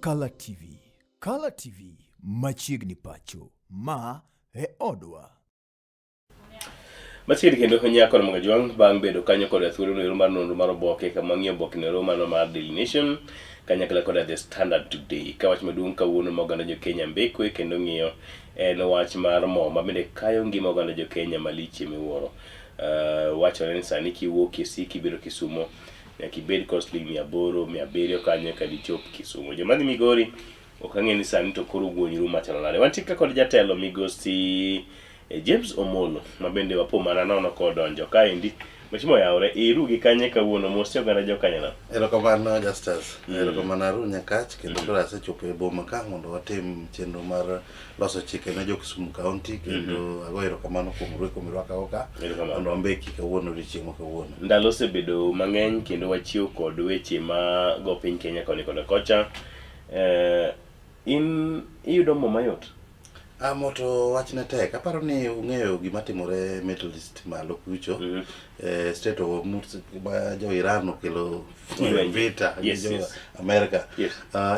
Kala TV. Kala TV machiegni pacho. Ma e odwa. Machiegni kendo nyako Ramogi Jwang' bang' bedo kanyo koda thuolo noero mar nonro mar oboke kama wang'iyo oboke noero mano mar Daily Nation kanyakla koda The Standard Today. Ka wach maduong' kawuono ma oganda jo Kenya mbekwe kendo ng'iyo en wach mar mo ma bende kayo ngima oganda jo Kenya malich miwuoro. Wachore ni sani kiwuok Kisii kibiro Kisumo nyaka ibed kod siling 800, 700 kanyo eka dichop Kisumo. Joma dhi Migori ok ang'e ni sani to koro guonyru machalo nade. Wantie ka kod jatelo migosi James Omolo ma bende wapo mana nono kodonjo kaendi. Mheshimiwa oyawore, iru gi kanye kawuono mos oganda jokanyanam. Erokamano Justus. Erokamano Aru Nyakach kendo koro asechopo e boma ka mondo watim chenro mar loso chike ne jo Kisumu County kendo ago erokamano kuom rweko mirwakago ka Erokamano. mondo wambeki kawuono odiochieng' ma kawuono. Ndalo osebedo mang'eny kendo wachiew kod weche ma go piny Kenya koni koda kocha. In iyudo mo mayot? Amo to wachne tek. Aparo ni ung'eyo gima timore Middle East malo kucho. Strait of Hormuz ma jo Iran okelo Lwenje. vita gi jo America.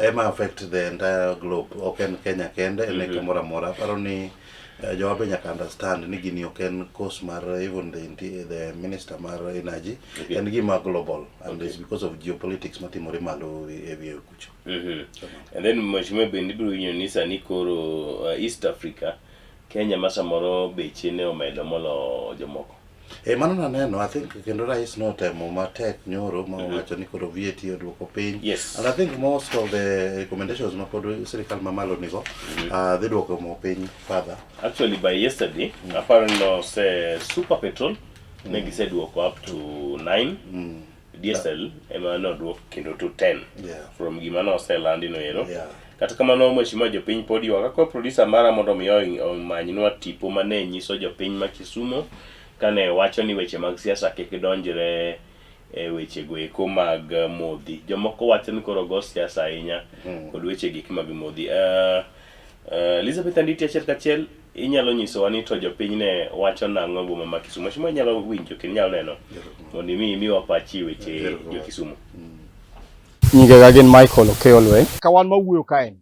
Ema affect the entire globe. Ok en Kenya kende, en e kamoro amora. Aparo ni jowa be nyaka understand ni gini ok en cause mar even the minister mar energy. En gima global and it's because of geopolitics matimore malo e wiye kucho. And then mheshimiwa bende ibiro winjo ni sani koro East Africa Kenya ma samoro beche ne omedo molo jomoko. Mano naneno, I think kendo rais notemo matek nyoro ma owacho ni koro VAT oduoko piny. And I think most of the recommendations ma pod sirikal mamalo nigo, dhi duoko mo piny further. Actually by yesterday, aparo ni nose Super Petrol ne giseduoko up to 9. Diesel ema noduok kendo to 10. From gima noselandi no ero. Kata kamano mheshimiwa jopiny pod ywak. Akwayo producer mara mondo mi omanywa tipo mane nyiso jopiny ma Kisumo kane wacho ni weche mag siasa kik donjre e weche go eko mag modhi. Jomoko wacho ni koro go siasa ahinya kod weche gik mag modhi. Elizabeth Anditi achiel kachiel inyalo nyisowa ni to jopiny ne wacho nang'o e boma ma Kisumo. Mheshimiwa inyalo winjo kendo inyalo neno mondo imi imiwa pachi e weche jo Kisumo. Nyingega gin Michael Okeyo Lweny. Ka wan mawuoyo kae ni,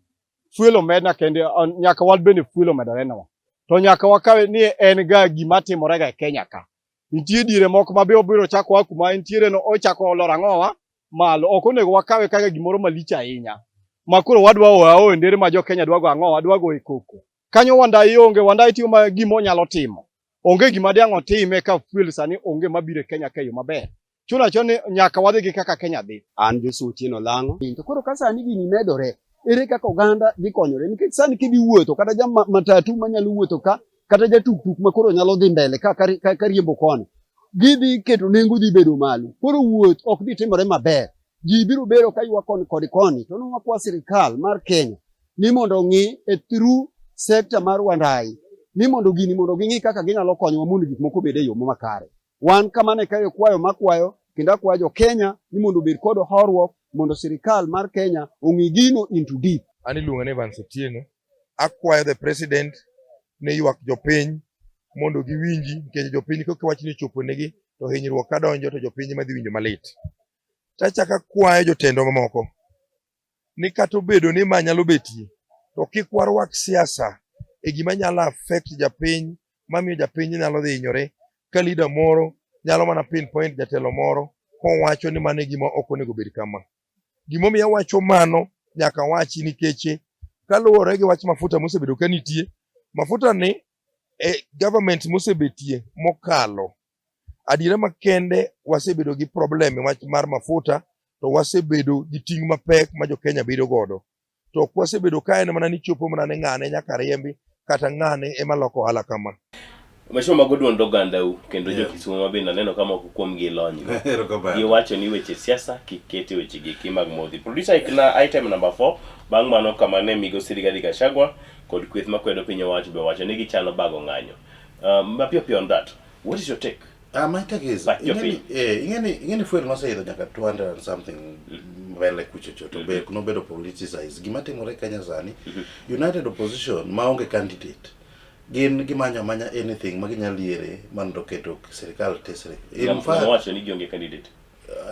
fuel omedna kende, nyaka wan bende fuel omedore nwa. To nyaka wakawe ni en ga gima timore ga e Kenya ka. Nitie diere moko ma be obiro chako a kuma entiere no, ochako olor ang'owa malo. Ok onego wakawe kaka gimoro malich ahinya. Ma koro wadwa oa o e ndere ma jo Kenya dwa go ang'owa, dwa go e koko. Kanyo Wandayi onge, Wandayi timo ma gima onyalo timo. Onge gima diang' otime ka fuel sani onge mabiro e Kenya ka e yo maber. Chuno achuna ni nyaka wadhi gi kaka Kenya dhi. An Joshua Otieno Lang'o. To koro ka sani gini medore, ere kaka oganda dhi konyore? Nikech sani kidhi wuotho, kata ja matatu manyalo wuotho ka, kata ja tuktuk ma koro nyalo dhi mbele ka riembo koni, gidhi keto nengo dhi bedo malo. Koro wuoth ok dhi timore maber. Ji biro bedo ka ywak koni kod koni. To nwakwa sirikal mar Kenya ni mondo ong'i e through sector mar Wandayi ni mondo gini mondo ging'i kaka ginyalo konyowa mondo gik moko obed e yo makare. Wan kamano e kayo kwayo makwayo kendo akwayo jo Kenya ni mondo obed kod horuok mondo sirikal mar Kenya ong'i gino into deep. An iluonga ni Evans Otieno. Akwayo the president ni ywak jopiny mondo giwinji nikech jopiny kok wach ni ochopo negi to hinyruok kadonjo to jopiny ema dhi winjo malit. Tachako akwayo jotendwa mamoko ni kata obedo ni ma nyalo betie to kik warwak siasa e gima nyalo affect japiny mamiyo japiny nyalo dhi hinyore ka leader moro nyalo mana pinpoint jatelo moro kowacho ni mano e gima ok onego bed kama. Gimomiyo awacho mano nyaka awachi nikech kaluwore gi wach mafuta mosebedo ka nitie, mafuta ni e government mosebetie mokalo adiera makende wasebedo gi problem e wach mar mafuta to wasebedo gi ting' mapek ma jo Kenya bedo godo. To ok wasebedo ka en mana ni chopo mana ni ng'ane nyaka riembi kata ng'ane ema loko ohala kama. Mheshimiwa mago duond ogandau kendo jo Kisumo ma bende aneno ka moko kuom gi lony go. Erokamano. Giwacho ni weche siasa kik ket e weche giki mag modhi. Producer ikna item number 4 bang' mano kama ne migosi Rigathi Gachagua kod kweth makwedo piny owacho be owacho ni gichano bago ng'anyo. Mapiyo piyo on that. What is your take? My take is, But your ing'eni fuel noseidho nyaka 200 and something mbele kucho cho, to be nobedo politicized. Gima timore Kenya sani, United Opposition maonge candidate, gin gimanyo amanya anything ma ginyalo yiere mondo keto sirikal tesre. In fact, Nowacho ni gionge candidate.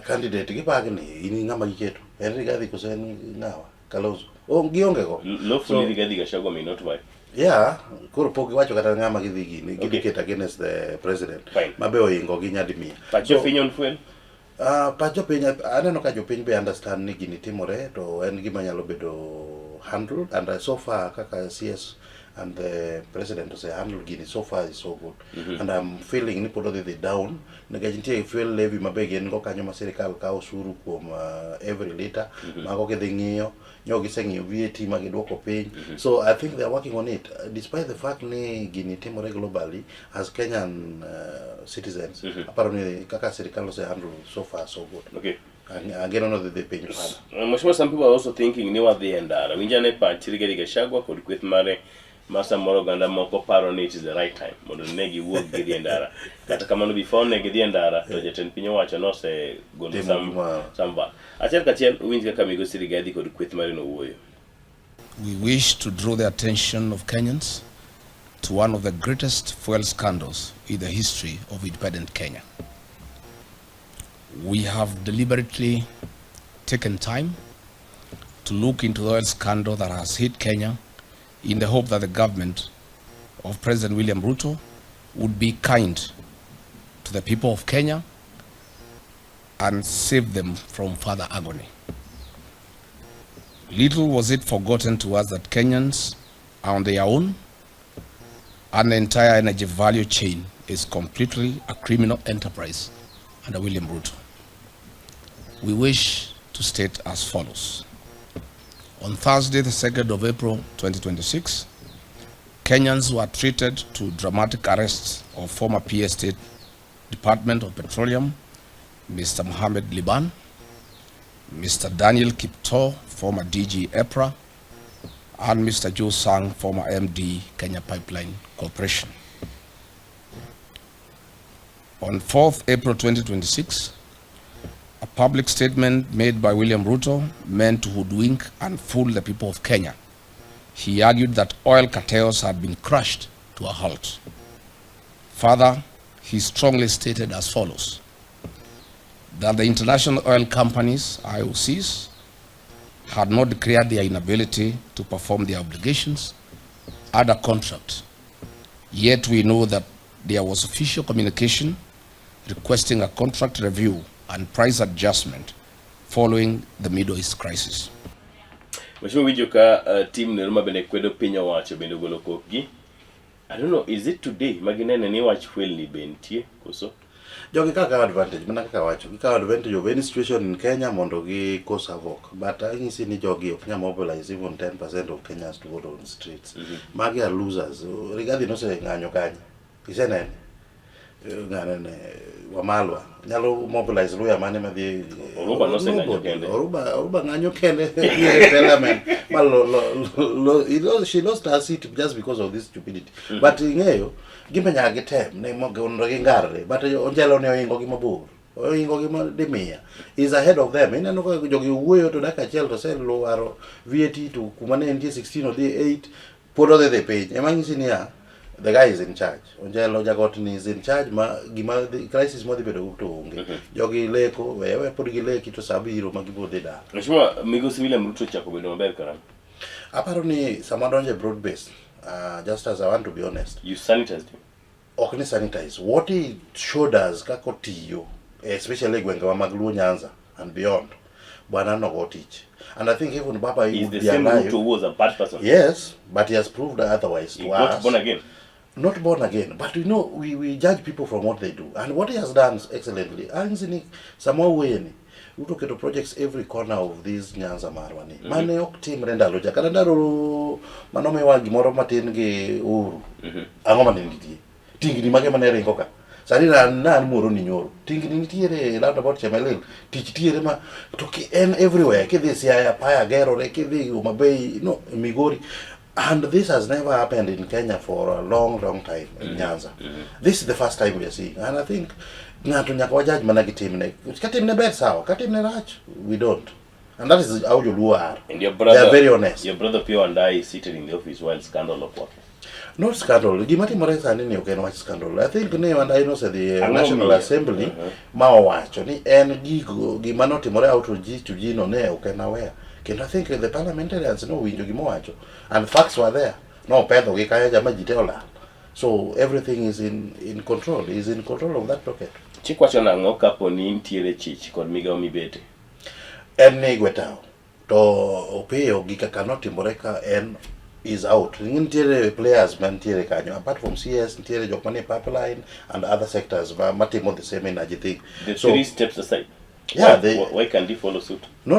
Candidate gipagni, in ng'ama giketo. En Rigathi koso en ng'awa? Kalonzo. Oh, gionge go. Lawfully Rigathi Gachagua may not vie. Yeah, koro pok giwacho kata ng'ama gidhi gini, gidhi Okay. keto against the president. Fine. Ma be ohingo gi nyadi mia. Pach jopiny on fuel? Pach jopiny, aneno ka jopiny be understand ni gini timore to en gima nyalo bedo handled and so far kaka CS and the president ose handle gini so far is so good. And I'm feeling ni pod odhi dhi down nikech nitie fuel levy ma be gin go kanyo ma sirikal kawo osuru kuom every liter. Mago gidhi ng'iyo, nyo giseng'iyo VAT ma giduoko piny. So I think they are working on it. Despite the fact ni gini timore globally as Kenyan citizens, aparo ni kaka sirikal ose handle so far so good. Ageno ni odhi dhi piny further. Mheshimiwa, some people are also thinking ni wadhi e ndara. Winj ane pach Rigathi Gachagua kod kweth mare ma samoro oganda moko paro ni it is the right time mondo ne giwuog gidhi e ndara. Kata kamano before ne gidhi e ndara to jatend piny owacho nosegolo Timo some back. Achiel kachiel uwinj kaka migosi Rigathi kod kweth mare nowuoyo. We wish to draw the attention of Kenyans to one of the greatest fuel scandals in the history of independent Kenya. We have deliberately taken time to look into the oil scandal that has hit Kenya in the hope that the government of President William Ruto would be kind to the people of Kenya and save them from further agony. Little was it forgotten to us that Kenyans are on their own and the entire energy value chain is completely a criminal enterprise under William Ruto. We wish to state as follows. On Thursday, the 2nd of April, 2026, Kenyans were treated to dramatic arrests of former PA State Department of Petroleum, Mr. Mohamed Liban, Mr. Daniel Kiptoo, former DG EPRA, and Mr. Joe Sang, former MD, Kenya Pipeline Corporation. On 4th April 2026, a public statement made by William Ruto meant to hoodwink and fool the people of Kenya. He argued that oil cartels had been crushed to a halt. Further, he strongly stated as follows, that the international oil companies, IOCs, had not declared their inability to perform their obligations under contract. Yet we know that there was official communication requesting a contract review and price adjustment following the Middle East crisis. Mheshimiwa winjo ka team nero ma bende kwedo piny owacho bende ogolo kokgi. I don't know, is it today ma ginene ni wach fuel ni be nitie koso? Jogi ka kawo advantage, mana kaka wacho, gikawo advantage of any situation in Kenya mondo gi cause havoc. But anyisi ni jogi ok nyal mobilize even 10% of Kenyans to go on the streets. Magi are losers. Rigathi noseng'anyo kanye? Isenene? Ng'ane ne Wamalwa nyalo mobilize luya mane madhi Oruba noseng'anyo Nobody. kende. Oruba ng'anyo kende e parliament. Ma lo, lo, lo, he lost, she lost her seat just because of this stupidity. But ing'eyo gima nyaka gitem ne mondo gingarre but Onjelo ne ohingo gi mabor. Ohingo gi dimiya. Is ahead of them. Ineno ka jogi wuoyo to dakika achiel to oselwaro VAT to kuma ne entie 16 odhi 8 pod odhi dhi piny. Ema nyisi niya the guy is in charge. Onjelo Jagotni is in charge ma gima crisis modhi bedo go to onge. Jogi leko, we we pod gileki to sa biro ma gibiro dhi dala. Mheshimiwa Migosi William Ruto ochako bedo maber karang'o? Aparo ni sama donjo e broad base, just as I want to be honest. You sanitized him. Ok ni sanitize. What he showed us kaka otiyo, especially e gwengewa mag Luo Nyanza and beyond, bwana nogo tich. And I think even Baba He's would the be same alive. Ruto who was a bad person. Yes, but he has proved otherwise He to got us. born again. Not born again, but you know, we judge people from what they do. And what he has done excellently, anyisi ni sama wawuoyeni, Ruto keto projects every corner of this Nyanza marwa ni. Mane ok timre ndalo cha. Kata ndalo manomiwa gimoro matin gi Uhuru. Ang'o mane nitie? Tingni mage mane ringo ka? Sani na an Muhoroni nyoro. Tingni nitiere roundabout Chemelil. Tich tiere ma to ki en everywhere. Kidhi Siaya, Paya gerore, kidhi Homa Bay, no, Migori. And this has never happened in Kenya for a long, long time in Nyanza. This is the first time we are seeing. And I think ng'ato nyaka wajudge mana gi timne. Ka timne ber sawa, ka timne rach, we don't. And that is how Joluo are. And your brother, They are very honest. Your brother Opiyo Wandayi is seated in the office while scandal okwako. Not scandal. Gima timore sani ni ok en wach scandal. I think ni Wandayi nosedhi e Ang'o National momiyo? Assembly ma owacho ni en gigo gima notimore out of G to G no ne ok en aware. Kendo I think the parliamentarians nowinjo gima owacho and facts were there. Nopedho gi kanyo jama ji te olal. So everything is in control. Is in control of that docket. Chik wacho nang'o kapo ni nitiere chich kod migawo mibete? En ni igwe tao. To Opiyo gika ka notimore ka en is out. Nitiere players mantiere kanyo apart from CS nitiere jok manie pipeline and other sectors ma matimo the same energy thing. The So three steps aside. yeah, Why, they why can't he follow suit? No.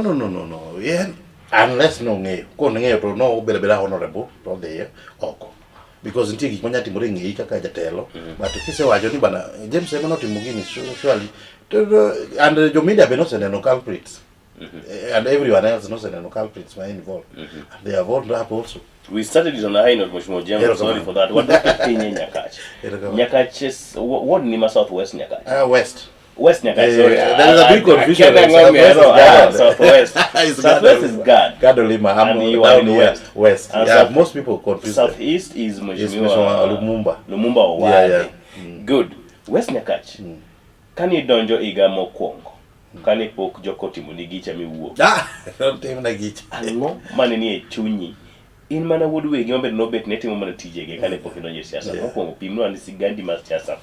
Yeah, unless no ng'eyo. Kong'eyo to no obedo abeda honorable to odhi oko. Because nitie gik manyalo timore e ng'eyi kaka jatelo, but kisewacho ni bana James ema notimo gini surely and jo media be noseneno culprits. And everyone else noseneno culprits ma involved. And they have all up also. We started it on a high note, Mheshimiwa Ojiambo. Sorry Erokamano. for that. Wadok piny e Nyakach. Erokamano. Nyakach is ward ni ma Southwest Nyakach. West. West Nyakach, sorry. There is a big confusion. Akena ng'ombe, Southwest is no, Gad. Southwest. It's Southwest Gad is Gad. Gad Olima. I'm And you are down in here. West. West. And Yeah, South- most people confuse them. Southeast is Is Mheshimiwa Mheshimiwa Lumumba. Lumumba Owade. Yeah. Good. West Nyakach. Kane idonjo higa mokwongo, kane pok joko otimoni gicha miwuok, Ah, notimna gicha. ang'o mane nie chunyi? In mana wuod wegi maber nobet ne timo mana tijege kane pok idonjo e siasa. Mokwongo pimnwa ni sigandi mar siasa.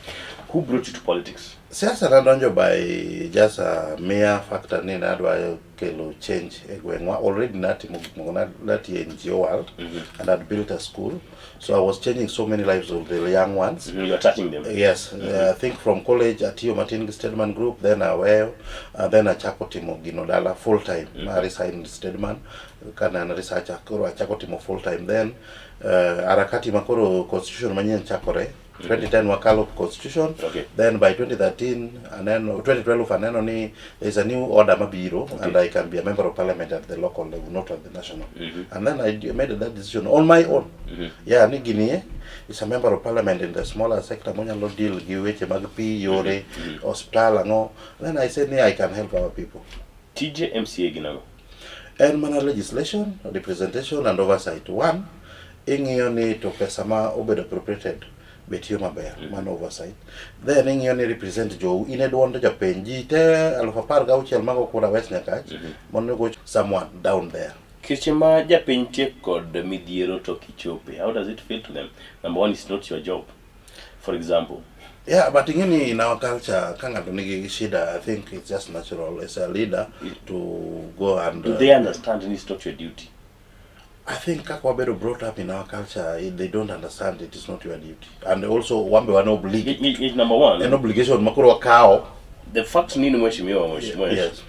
Who brought you to politics? Siasa nadonjo by just a mere factor ni nadwa kelo change e gweng'wa. Already natimo gik moko, natiyo e NGO world and I'd built a school. So I was changing so many lives of the young ones. You are touching them. Yes, I think from college atiyo matin gi Steadman Group, then aweyo, then achako timo gino dala full time. Ma resign Steadman, kane an researcher, koro achako timo full time. Then harakati ma koro constitution manyien chakore, 2010 wakalo constitution. Then by 2013 aneno, 2012 aneno ni there is a new order mabiro and I can be a member of parliament at the local level, not at the national. And then I made that decision on my own. Yeah, ni gini is a member of parliament in the smaller sector monyalo deal gi weche mag pi, yore, hospital ang'o. Then I said ni I can help our people. Tije MCA gin ang'o? En mana legislation, representation and oversight. One, ing'iyo ni to pesa ma obedo appropriated be tiyo maber, mano oversight. Then ing'iyo ni represent jou, in e duond jopiny, ji te 16,000 mago kura West Nyakach, mondo go someone down there. Kiche ma japiny tie kod midhiero to kichope, how does it feel to them? Number one, it's not your job. For example. Yeah, but ing'eni in our culture, ka ng'ato nigi shida, I think it's just natural as a leader to go and... Do they understand it's not your duty? I think kaka wabedo brought up in our culture, they don't understand it is not your duty. And also, wambe wan obliged. Number one. An obligation makoro wakao. The fact ni mheshimiwa, mheshimiwa. Yes.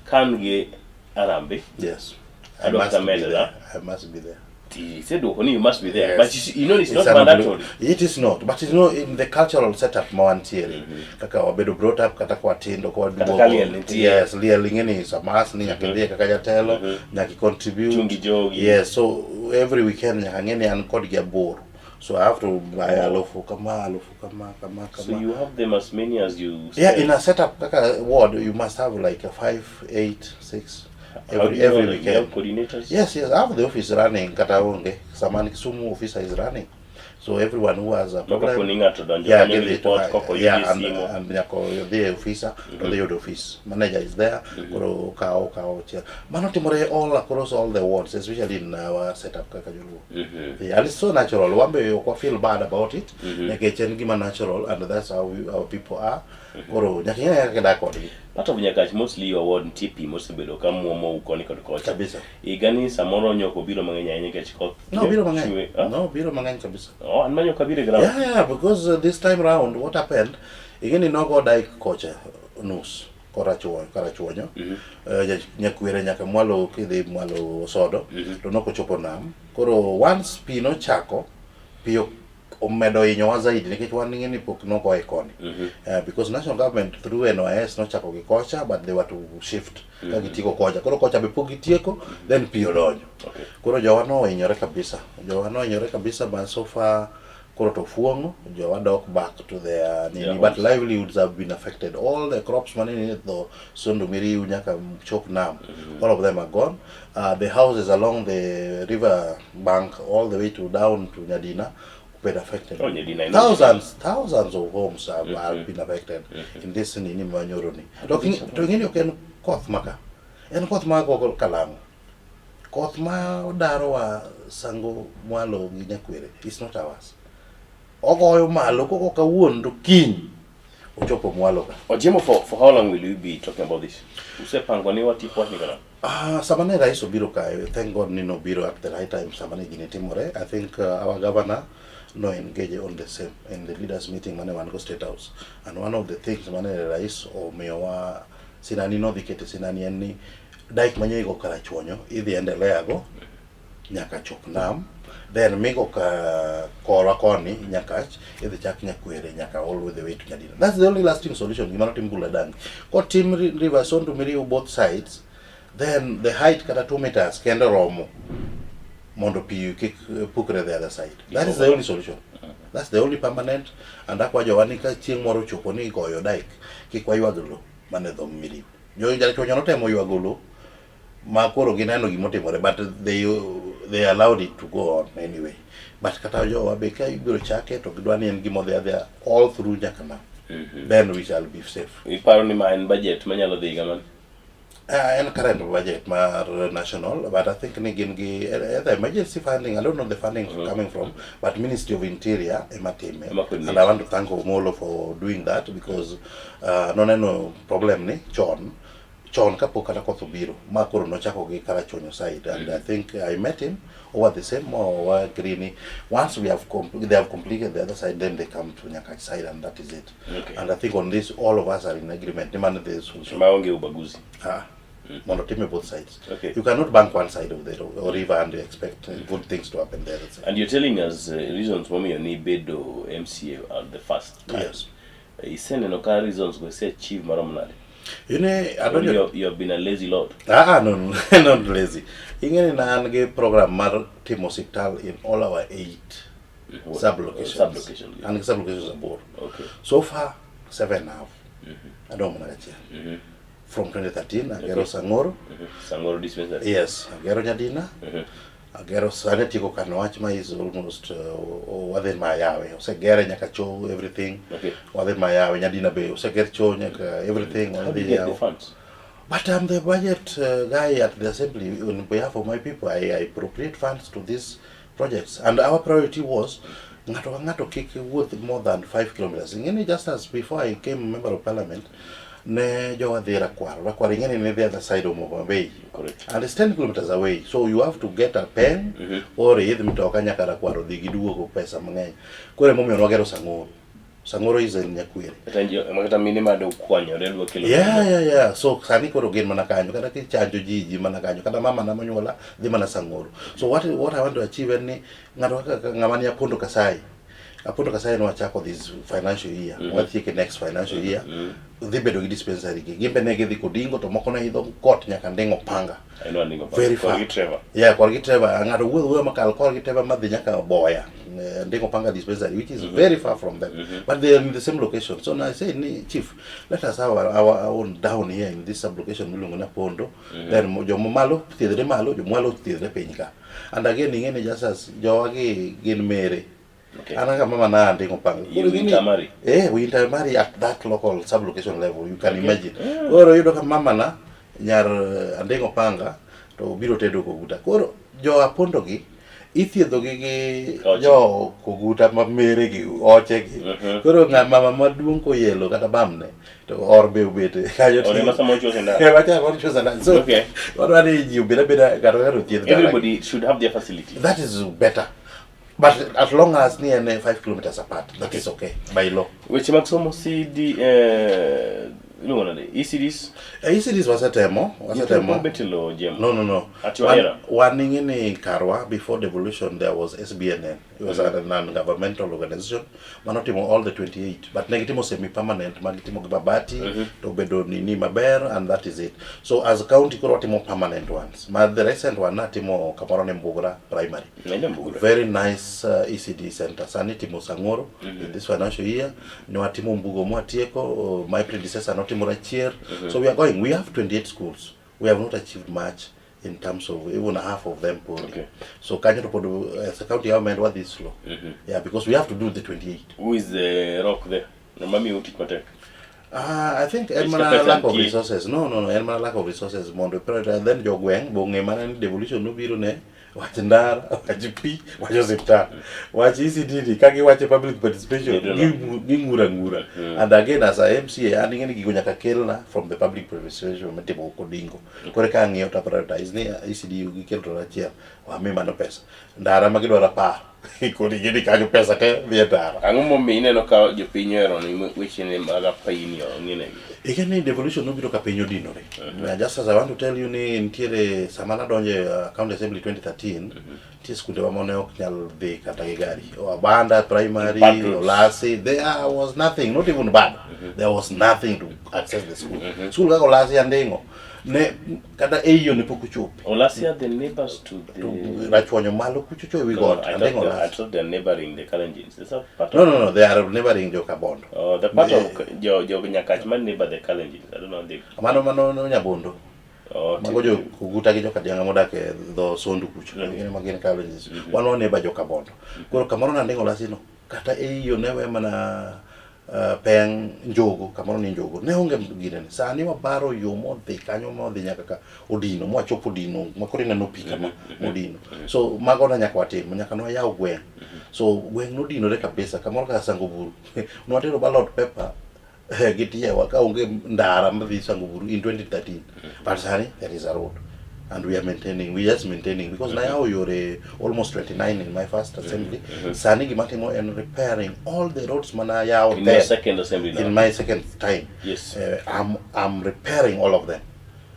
Kan gi Arambe. Yes. I must be there. I must be there. He said, you must be there. Yes. But you know, it's not mandatory. It is not. But you know, in the cultural setup, mawantiere. Kaka wabedo brought up, kata kwa tindo, kwa Kata ka liel nitie. Yes, liel ing'eni is a must, ni nyaka idhiye kaka jatelo, nyaka i contribute. Chungi jogi. Yes, so every weekend nyaka ng'e ni an kodgi aboro. So I have to buy alufu kama, alufu kama, kama, kama. So you have them as many as you Yeah, spend. in a setup, kaka ward, you must have like a 5, 8, 6. How Every do you know that? You weekend. have coordinators? Yes, yes, I have the office running. Kata onge. Saman Kisumu officer is running. So everyone who has a Moko problem, koni ng'ato donjo yeah, kanyo give gi it report koko yeah, yude simu. and nyako the officer, to the office manager is there. Koro kao chair. Mano timore all across all the wards, especially in our setup kaka joluo. Yeah, and it's so natural. Wambe ok wa feel bad about it. Nikech en gima natural, and that's how our people are. Koro nyaka ing'e kaka idak kodgi. Part of Nyakach, mostly your ward nitie pi mosebedo ka muomo koni kod kocha. Kabisa. Higani samoro nyoko biro mang'eny ahinya nikech koth. No, biro mang'eny. chwe. Huh? No, biro mang'eny kabisa. Oh, an manyoka biro e ground. Yeah, because this time round, what happened, ing'eni nogo dike kocha nus karachuonyo. Nyakwere nyaka mwalo kidhi mwalo Sodo, to nokochopo nam. Koro once pi nochako, pi omedo hinyowa zaidi nikech wan ing'eni pok nogoye koni. Because national government through NYS nochako gi kocha, but they were to shift ka gitieko kocha. Koro kocha be pok gitieko, then pi odonjo. Koro jowa nohinyore kabisa. Jowa nohinyore kabisa, but so far koro to fuong'o, jowa dok back to their nini, Their but homes. livelihoods have been affected. All the crops mane ni dho Sondu Miriu nyaka chop nam, all of them are gone. The houses along the river bank all the way to down to Nyadina been affected. Oh, Nyadina, I know Thousands of homes have been affected in this nini Manyoroni. To ing'eni ok en koth maka. En koth maka kalang'o. Koth ma odarowa sango mwalo gi nyakwere is not ours. Ogoyo malo koko kawuono to kiny ochopo mwalo ka. Ojiemo for how long will you be talking about this? Usepango ni watieko wachni kana? Ah, sama ne rais obiro kae, thank God ni nobiro at the right time sama ne gini timore. I think our governor no engage on the same in the leaders meeting mane wan go State House. And one of the things mane rais omiyowa sinani nodhi kete sinani en ni dike manyo igo Karachuonyo idhi endelea go nyaka chop nam then migo ka korwa koni Nyakach idhi chak Nyakwere nyaka all the way to Nyadina. That's the only lasting solution gima notim Buladangi. Kotim River Sondu miriw both sides then the height kata 2 meters kende romo mondo pi kik pukre the other side. That is the only solution. That's the only permanent and akwa jowa ni ka chieng' moro ochopo ni igoyo dike kik waywag lo mane dho Miriu. Jo Jarachuonyo notemo ywago lo ma koro gineno gimotimore but they allowed it to go on anyway. But kata jowa be ka ibiro chake to gidwa ni en gima odhi adhiya all through nyaka nam. Then we shall be safe. Iparo ni ma en budget manyalo dhi higa mane? En current budget mar national, but I think ni gin gi either emergency funding, I don't know the funding coming from, but Ministry of Interior ema time. Ema coordinate. And I want to thank Omolo for doing that because noneno problem ni chon chon kapok kata koth obiro ma koro nochako gi Karachuonyo side and I think I met him over the same wa agree ni once we have they have completed the other side then they come to Nyakach side and that is it. Okay. And I think on this all of us are in agreement ni mano the solution. Maonge ubaguzi. Ah, mondo time both sides. Okay. You cannot bank one side of the river and expect good things to happen the other side. And you're telling us reasons momiyo ni bedo MCA at the first time. Yes. Iseneno ka reasons go ise achieve maromo nade? You know, I don't You have been a lazy lot. Ah, no, no, not lazy. Ing'eni na an gi program mar timo osiptal in all our 8 sub-locations. Sub-locations, yeah. An gi sub-locations aboro. Okay. So far, 7 have. Adong' mana gachiel. From 2013, agero Sang'oro. Sang'oro dispensary. Yes, agero Nyadina. Agero sani atieko kano wach ma is almost wadhi mayawe. Osegere nyaka cho everything. Okay. Wadhi mayawe Nyadina be oseger cho nyaka everything. How do wadhi you get the yawo. funds? But I'm the budget guy at the assembly on behalf of my people. I appropriate funds to these projects. And our priority was ng'ato ka ng'ato kik wuoth more than 5 kilometers. Ing'eni just as before I came member of parliament, ne jowa dhi Rakwaro. Rakwaro ing'eni ni the other side of Homa Bay. Correct. And it's 10 kilometers away. So you have to get a pen or idh mtoka nyaka Rakwaro dhi giduogo pesa mang'eny. Koro emomiyo nwagero Sang'oro. Sang'oro is in Nyakwere. Kata kata mine mado kwanyore dwa kelo. Yeah. So sani koro gin mana kanyo kata kichanjo ji mana kanyo kata mama na monyuola dhi mana Sang'oro. So what I want to achieve en ni ng'ato kaka ng'ama ni Apondo Kasai. Apondo Kasai nwachako this financial year. Watieke next financial year. Dhi bedo gi dispensary gi. Gin be ne gidhi Kodingo to moko ne idho got nyaka Nding'o Panga. I know Nding'o Panga. Very far. Korgi Trevor. Yeah, korgi Trevor. Ng'ato wuotho wuotho makal korgi Trevor madhi nyaka Boya. Nding'o Panga dispensary, which is very far from them. But they are in the same location. So now I say, ni, Chief, let us have our own down here in this sub-location miluongo ni Apondo. Then joma malo thiedhre malo, jomwalo thiedhre piny ka. And again, ing'e ni just as jowa gi gin mere. Okay. An kaka mama na Nding'o Panga. You intermarry? We intermarry at that local sub-location level, you can imagine. Koro yudo ka mama na nyar Anding'o Panga to biro tedo Koguta. Koro jo Apondo gi ithiedho gi gi Oche. jo Koguta ma mere gi oche gi. Koro ng'a mama maduong' koyelo kata bamne to or be obet kanyo. Ore ma samoro chuo sindan. Eh, macha samoro chuo sindan. So, Okay. wadwa ni ji obed abeda kata kaka othiedh dala. Everybody should have their facility. That is better. But as long as ni en 5 kilometers apart, that is okay by law. Weche mag somo CD iluongo nade? ECDs? ECDs wasetemo. Nyithindo bet e lowo, Jemo. No. At your era. Wan ing'e ni karwa, before devolution there was SBNN. It was a non-governmental organization. Manotimo all the 28. But ne gitimo semi-permanent, ma gitimo gi mabati, to bedo nini maber, and that is it. So as a county koro watimo permanent ones. Ma the recent one natimo kamoro ne Mbugra Primary. Naenda Mbugra. Very nice ECD center. Sani timo Sang'oro in this financial year. Ne watimo Mbugo mwatieko, my predecessor notimo Rachier. So we are going. We have 28 schools. We have not achieved much in terms of even half of them poorly. Okay. So kanyo to pod, as a county government wadhi slow. Yeah, because we have to do the 28. Who is the rock there? Ng'ama miyo tich matek? I think en Nikech mana ka pesa lack of nitie. resources. No, no, no, en mana lack of resources mondo prioritize. Then jogweng' be ong'e mana ni devolution nobiro ne wach ndara, wach pi, wach osiptal, wach ECD ni ka giwacho public participation They don't know. ging'ur ang'ura. And again as a MCA an ing'e ni gigo nyaka kelna from the public participation mitimo kodingo. Koro ka ang'iyo to prioritize ni ECD gikel to achiel, wami mano pesa. Ndara ma gidwaro apar. Koro ing'e ni kanyo pesa te dhi e ndara. Ang'o momiyo ineno ka jopiny ohero ni wechene mag apayini ong'inegi? Ing'e ni devolution nobiro ka piny odinore. Just as I want to tell you ni nitiere sama nadonjo e County Assembly 2013, nitie skunde ma ne ok nyal dhi kata gi gari. Abanda Primary, Bad roads. Olasi, there was nothing, not even bad. There was nothing to access the school. School kaka Olasi Anding'o, ne kata e yo ne pok ochopi. Olasi are the neighbors to the Rachuonyo malo kuchocho e wi No, got, I Anding'o thought, I Olasi. thought they're neighboring the Kalenjins. It's a part No, of no, no, they are neighboring Jokabondo. Oh, the part of jo jo Nyakach man neighbor the Kalenjins. I don't know they Mano mano no Nyabondo. Oh, Mago jo Kuguta gi Jokadianga modak e dho Sondu kucho. Gin ema gin Kalenjins. Wan wan neighbor Jokabondo. Koro kamoro nanding'o Olasi no, kata e yo ne we mana peng njogo, kamoro ni njogo. Ne onge ginene. Sani wabaro yo modhi kanyo modhi nyaka ka Odino, mwachopo Odino, ma koro ineno pi kama Odino. So mago ne nyaka watim, nyaka ne wayaw gweng'. So gweng' nodinore kabisa, kamoro kaka Sangoburu. Nwatero ballot paper gi tiewa ka onge ndara madhi Sangoburu in 2013. But sani there is a road. And we are maintaining, we just maintaining because nayawo yore almost 29 in my first assembly. Sani gima timo en repairing all the roads mana yawo In your there. second assembly now. In my second time. Yes. I'm repairing all of them.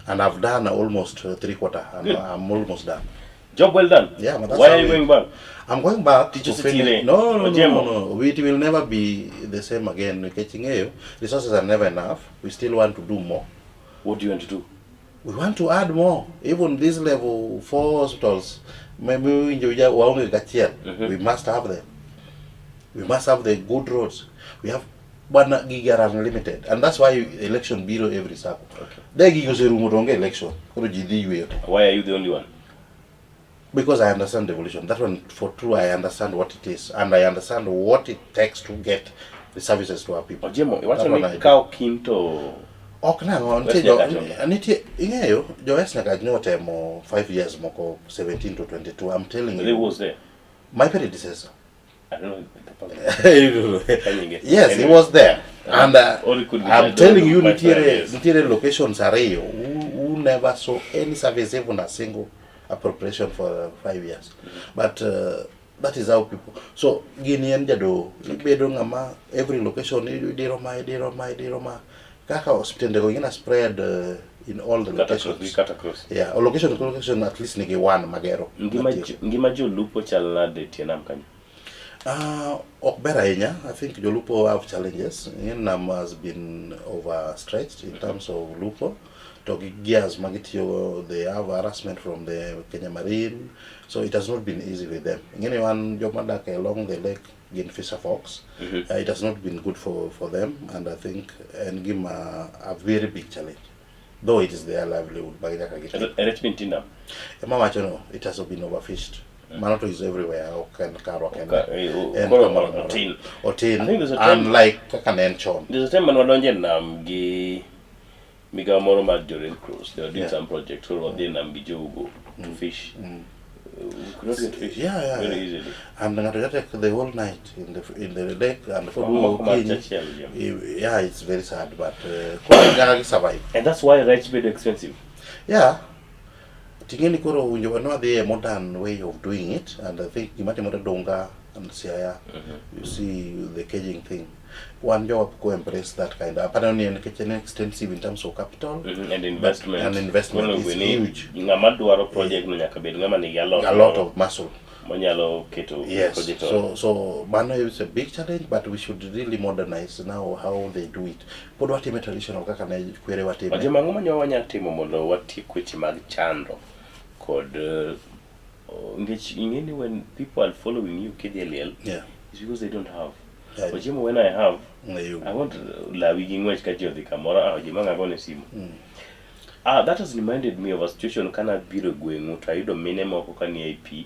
And I've done almost 3/4. Good. I'm almost done. Job well done. Yeah, but that's Why how are you we going back? I'm going back Did to you see finish. Chile? No, no, no, Ojemo? no, no. It will never be the same again. Nikech ing'eyo, resources are never enough. We still want to do more. What do you want to do? We want to add more. Even this level 4 hospitals, maybe waonge gachiel. We must have them. We must have the good roads. We have bwana gigi are unlimited, and that's why election biro every cycle. Okay. De gigo oserumo to onge election. Koro ji dhi yweyo te. Why are you the only one? Because I understand devolution. That one, for true, I understand what it is, and I understand what it takes to get the services to our people. Ojemo, iwacho That one ni I do. ka ok in to Ok nang'o, West nitie jo, Nyakach onge. nitie, ing'eyo, jo West Nyakach notemo 5 years moko, 17 to 22, I'm telling Who you. was there? My predecessor. I don't know the person. You don't know. Kanyinge. Yes, he Anyway. was there. And Or it could be I'm I don't telling know, you, my nitiere, friend, yes. nitiere locations ariyo who never saw any service, even a single appropriation for 5 years. But that is how people. So, gini en jado, ibedo ng'ama every location idiro ma, idiro ma, idiro ma. Kaka osiptende go gina spread in all the Cut across, we locations. cut across. Yeah, o location to location at least nigi one magero. Ngima Matieko. ngima jolupo chal nade e tie nam kanyo? Ok ber ahinya. I think jolupo have challenges. Nam has been overstretched in terms of lupo. To gi gears magitiyogo, they have harassment from the Kenya Marine. So it has not been easy with them. Ing'eni wan joma dak along the lake gin fisher folks. It has not been good for them, and I think en gima a very big challenge. Though it is their livelihood, but nyaka gitim. Rech be nitie nam? Ema wacho no, it has been overfished. Mano to is everywhere, ok en karwa kende. Ka, En koro kamoro amora. otin. Otin. I think there's a time Unlike kaka ne en chon. There's a time mane wadonjo e nam gi migawo moro mar jo Red Cross. They were doing Yeah. some project. Koro wadhi e nam gi jougo to fish. We could not get fish Yeah, very yeah. easily. And ng'ato ja take the whole night in the lake and Moko koduogo mar okinyi. chachiel, yeah. Yeah, it's very sad, but koro nyaka gi survive. And that's why rech bedo expensive. Yeah. Ting'e ni koro winjo wan wadhi e modern way of doing it, and I think gima timore Dunga and Siaya, you see the caging thing. Wan jowa pok embrace that kind of. Aparo ni en nikech en extensive in terms of capital. And investment. And investment Koro is onego ni huge. Ng'ama dwaro project no nyaka bed ng'ama nigi a lot, A lot of muscle. monyalo keto Yes. project on. So mano is a big challenge, but we should really modernize now how they do it. Pod watime traditional kaka ne kwere watime. Ojemo, ang'o manyo wanyalo timo mondo watiek weche mag chando kod nikech ing'e ni when people are following you kidhi e liel, it's because they don't have. Ojemo, when I have, I want lawi gi ng'wech ka ji odhi kamoro, Ojemo ang' agone simu. That has reminded me of a situation kana biro e gweng'u to ayudo mine moko ka ni e pi.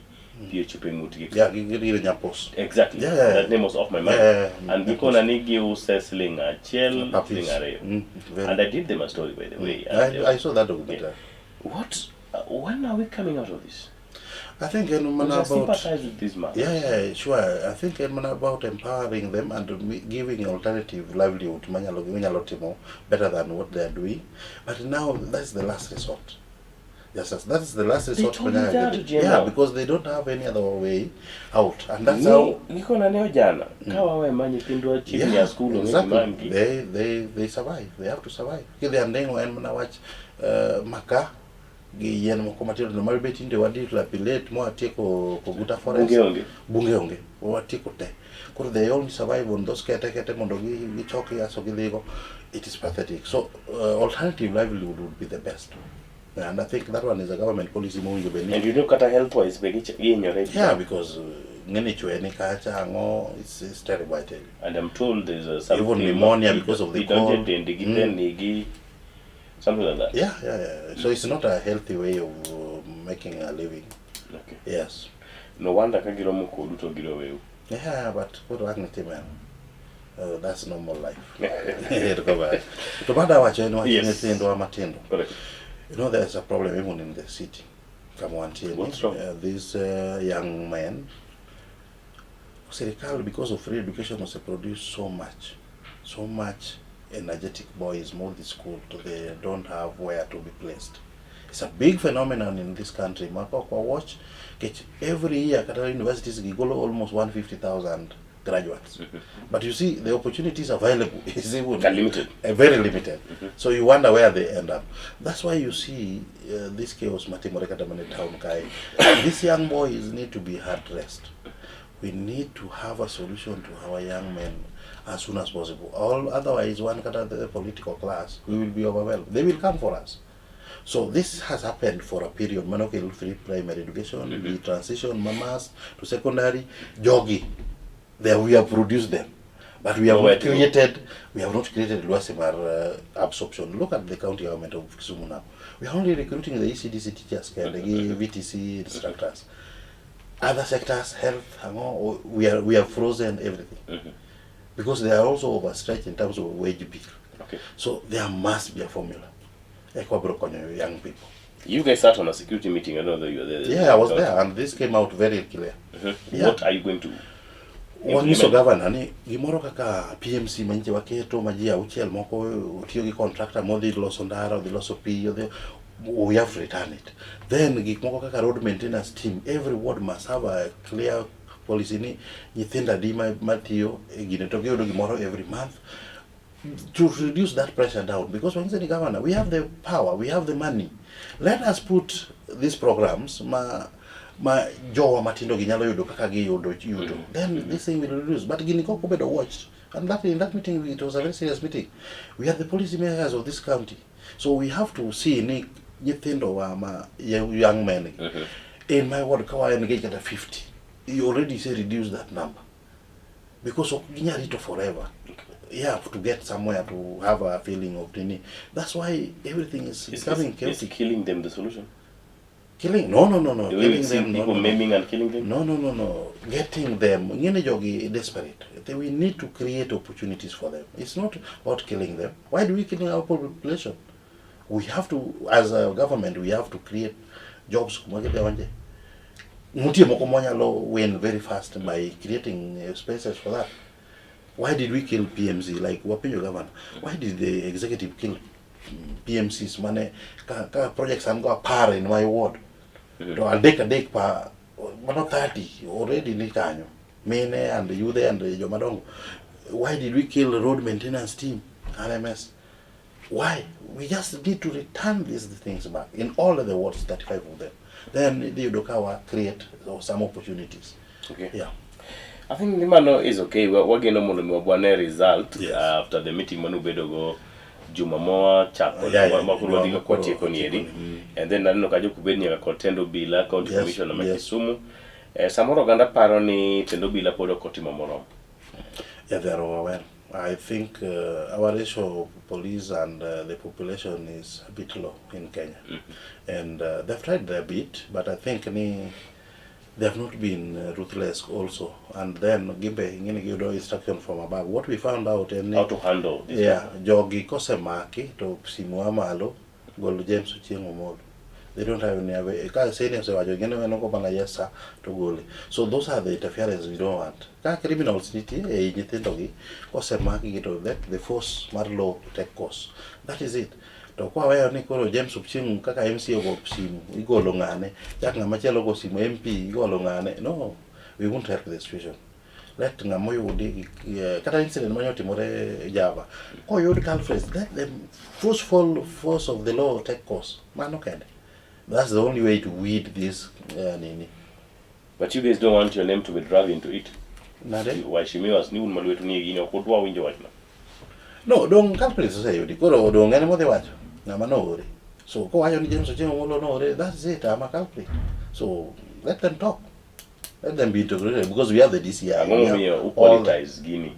pi ochopo e ng'utgi. Yeah, gi Nyapos. Exactly. Yeah. That name was off my mind. Yeah. And gikona ni giuse siling achiel, Per siling piece. ariyo. Very. And I did them a story, by the way. And, I saw that documentary. What? When are we coming out of this? I think en mana Because I about sympathize with this man. Yeah, sure. I think en mana about empowering them and giving alternative livelihood manyalo timo better than what they are doing. But now that's the last resort. Yes, that is the last They resort. told you manyalo that, give it. GMO. Yeah, because they don't have any other way out, and that's how. Gikona ne ojana ka wawe ma nyithindwa chiegni Yeah, a school onge exactly. gima gi. They survive. They have to survive. Kidhi Andeng'o en mana wach maka gi yien moko matindo tindo ma be tinde wadilapilate mwatieko Koguta Forest. Bunge onge. Bunge onge. Watieko te. Koro they only survive on those kete kete mondo gichoki aso gidhigo. It is pathetic. So alternative livelihood would be the best. And I think that one is a government policy mowinjo bed ni. And you know kata health wise be gihinyore. Yeah, because ng'eni chwe ni kacha ang'o, it's terrible, I tell you. And I'm told there's a something Even pneumonia because of the idonje cold. dendgi te nigi something like that. Yeah. So it's not a healthy way of making a living. Okay. Yes. No wonder ka giromo kodu to giroweu. Yeah, but koro ang' nitime. That's normal life. To bada wacho en wach Yes. nyithindwa matindo. Correct. You know, there's a problem even in the city. Kama wantie ni, What's wrong? These young men, sirikal, because of free education, has produced so much energetic boys modhi school to they don't have where to be placed. It's a big phenomenon in this country. Mako kwa watch, kech every year kata universities gigolo almost 150,000 graduates. But you see, the opportunities available is even They're limited. Very limited. So you wonder where they end up. That's why you see this chaos matimore kata mana e town kae. These young boys need to be addressed. We need to have a solution to our young men as soon as possible. All otherwise, one kata the political class, we will be overwhelmed. They will come for us. So this has happened for a period. Mano kel free primary education, the transition mamas to secondary, jogi. There we have produced them. But we have Nowhere not to go. created, we have not created lwasi mar absorption. Look at the county government of Kisumu now. We are only recruiting the ECDC teachers and the VTC instructors. Other sectors, health, ang'o, we have frozen everything. Because they are also overstretched in terms of wage bill. Okay. So there must be a formula. Eka wabiro konyo young people. You guys sat on a security meeting. I don't know whether you were there. Yeah, I was there, and this came out very clear. Yeah. What are you going to Wanyiso implement? governor ni gimoro kaka PMC manyiche waketo ma ji auchiel moko otiyo gi contractor modhi loso ndara, odhi loso pi, odhi, we have to return it. Then gik moko kaka road maintenance team, every ward must have a clear policy ni nyithindo adi matiyo e gine to giyudo gimoro every month to reduce that pressure down. Because when you governor, we have the power, we have the money. Let us put these programs ma jowa matindo gi nyalo yudo kaka giyudo yuto. Then this thing will reduce. But gini kok obedo watched. And that in that meeting, it was a very serious meeting. We are the policy makers of this county. So we have to see ni nyithindo wa ma young men. In my ward, ka wa engage at 50. You already say reduce that number. Because ok ginyal rito forever. Yeah, to get somewhere to have a feeling of nini. That's why everything is becoming Is chaotic. killing them the solution? Killing? No, no, no, no. The way we Killing see them, no, people no, no. maiming and killing them? No, no, no, no. Getting them, ng'eny jogi desperate. We need to create opportunities for them. It's not about killing them. Why do we kill our population? We have to, as a government, we have to create jobs kuma gidonje. Nitie moko mwanyalo win very fast by creating spaces for that. Why did we kill PMC? Like wapenjo governor, why did the executive kill PMCs? Mane ka projects an go apar in my ward. To adek adek pa mano 30 already ni kanyo. Mine and youth and jomadongo. Why did we kill road maintenance team, RMS? Why? We just need to return these things back in all of the wards, 35 of them. Then the Udokawa create some opportunities. Okay. Yeah. I think mano is okay. Wageno mondo mi wabwane result Yes. after the meeting manubedo go juma moa chako Yeah. ma koro Juma wadhi ma koro kwatieko ni eri. watieko ni. And then aneno ka jokubed nyaka kod Tendo Bila, county commissioner ma Kisumu. Samoro oganda paro ni Tendo Bila pod ok otimo moromo. Yeah, they are overwhelmed. I think our ratio of police and the population is a bit low in Kenya. And they've tried their bit, but I think ni They have not been ruthless also. And then gimbe ing'eni giyudo instruction from above. What we found out en ni How to handle this. Yeah, jogi kosemaki to simu a malo gol James Ochieng Omolo. They don't have any other. Ka senior osewacho gino en ok mana yes sir to gole. So those are the interference we don't want. Ka criminals nitie ei nyithindo gi kosemaki gi to let the force mar law take course. That is it. To kwa weyo ni koro James Ochieng kaka MCA ogo simu igolo ng'ane, chak ng'ama chielo ogo simu MP igolo ng'ane. No, we won't help the situation. Let ng'ama oyudi kata incident mane otimore Java koyud culprits let them forceful force of the law take course. Mano kende. That's the only way to weed this nini. But you guys don't want your name to be dragged into it. Nade? Waheshimiwa ni un malwetu ni gini ok udwa winjo wachno. No, dong culprits oseyudi. Koro dong en modhi wacho ng'ama noore. So kowacho ni James Ochieng Omolo noore, that's it, I'm a culprit. So let them talk. Let them be integrated because we have the DCI. Ang'o we have momiyo all the- upolitize gini?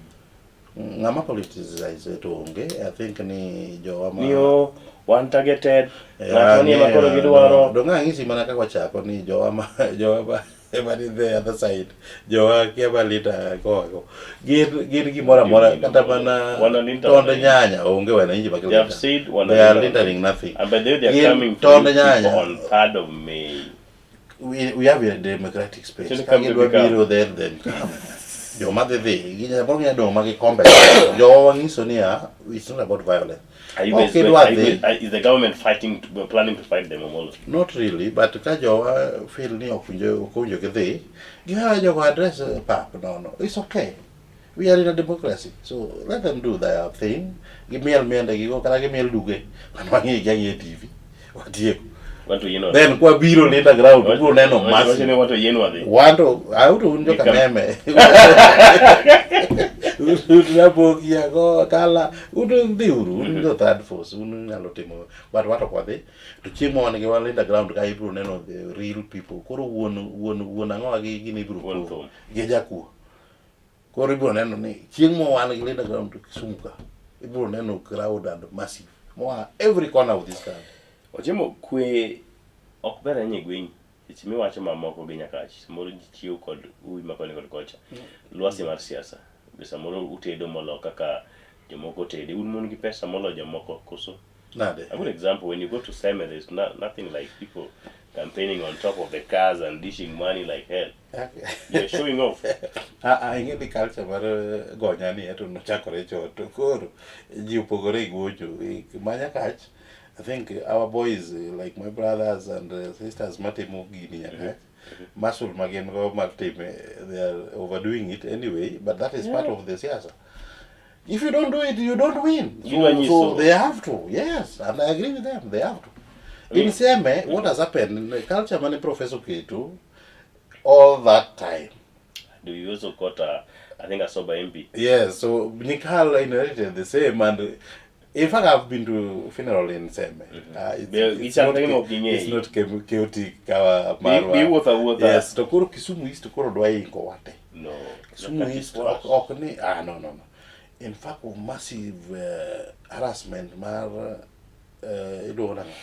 Ng'ama politicize to onge. I think ni jowa ma Niyo one targeted, Eh, ng'ato ni ema koro gidwaro. Dong ang'isi mana kaka wachako ni jowa ma jowa ma ema ni the other side. Jowa kia malita koa ko. Gin gimoro amora kata mana Wanalinda tonde wananchi. nyanya onge wananchi ma They have said They are wanalinda lintering nothing. And by the way, they are Gin coming for tonde you people nyanya. on 3rd of May. We have a democratic space. Chino Ka come to gidwa become. biro then then come. Joma dhi dhi, samoro ginya dong' ma gikombe. Jowa wang'iso niya, it's not about violence. Are you Ok guys going, idwa are you dhi. guys, is the government fighting, to, planning to fight them Omolo? Not really, but ka jowa feel ni ok winjo ok owinjo gidhi, giweyo jogo address pap nono. It's okay. We are in a democracy, so let them do their thing. Gimiel miende gigo kata gimiel duge. Mano wang'e gi ang'e TV. Watieko. Wanto yien wadhi. Then kwa biro Linda ground, ubiro neno Wacho ni massive. wanto yien wadhi. Wanto, auto un joka Gikam- meme. Un rabogi ago kala, un dhi uru, un jo third force, un nyalo timo. But wato ok wadhi. To chieng' ma wan gi Linda ground ka ibiro neno the real people. Koro wuon wuon wuon ang'owa gi gini ibiro Wuon kuo. thum. Gi jakuo. Koro ibiro neno ni chieng' ma wan gi Linda ground Kisumu ka, ibiro neno crowd and massive. Moa every corner of this country. Ochiemo kwe ok ber ahinya e gweng'. Seche miwacho mamoko gi Nyakach, samoro ji chiew kod uwi ma koni kod kocha. Lwasi mar siasa. Be samoro utedo molo kaka jomoko tede. Un mon gi pesa molo jomoko koso? Nade? A good example, when you go to Seme, there's nothing like people campaigning on top of the cars and dishing money like hell. You're showing off. Ah, ah, ing'e ni culture mar gonya ni eto nochakore chon to koro ji opogore e gocho. Ma Nyakach, I think our boys like my brothers and sisters matimo gini Nyakach, muscle ma gin go mar time, they are overdoing it anyway, but that is part of the siasa. If you don't do it, you don't win. Gidwa So, nyiso. so they have to, yes, and I agree with them, they have to. In Seme, what has happened, the culture mane Professor Ketu, all that time. Do you also got a, I think I saw by MP. Yes, so Nikal inherited the same, and in fact, I've been to funeral in Seme. Be- ichal ka gima ok ging'eyi. It's not chaotic kawa marwa. Bi wuotho awuotha. Yes, to koro Kisumu East koro dwa ingo wate. No. Kisumu Nyakach is East worse. ok ni ah no no no. In fact, of massive harassment mar iluongo nang'o?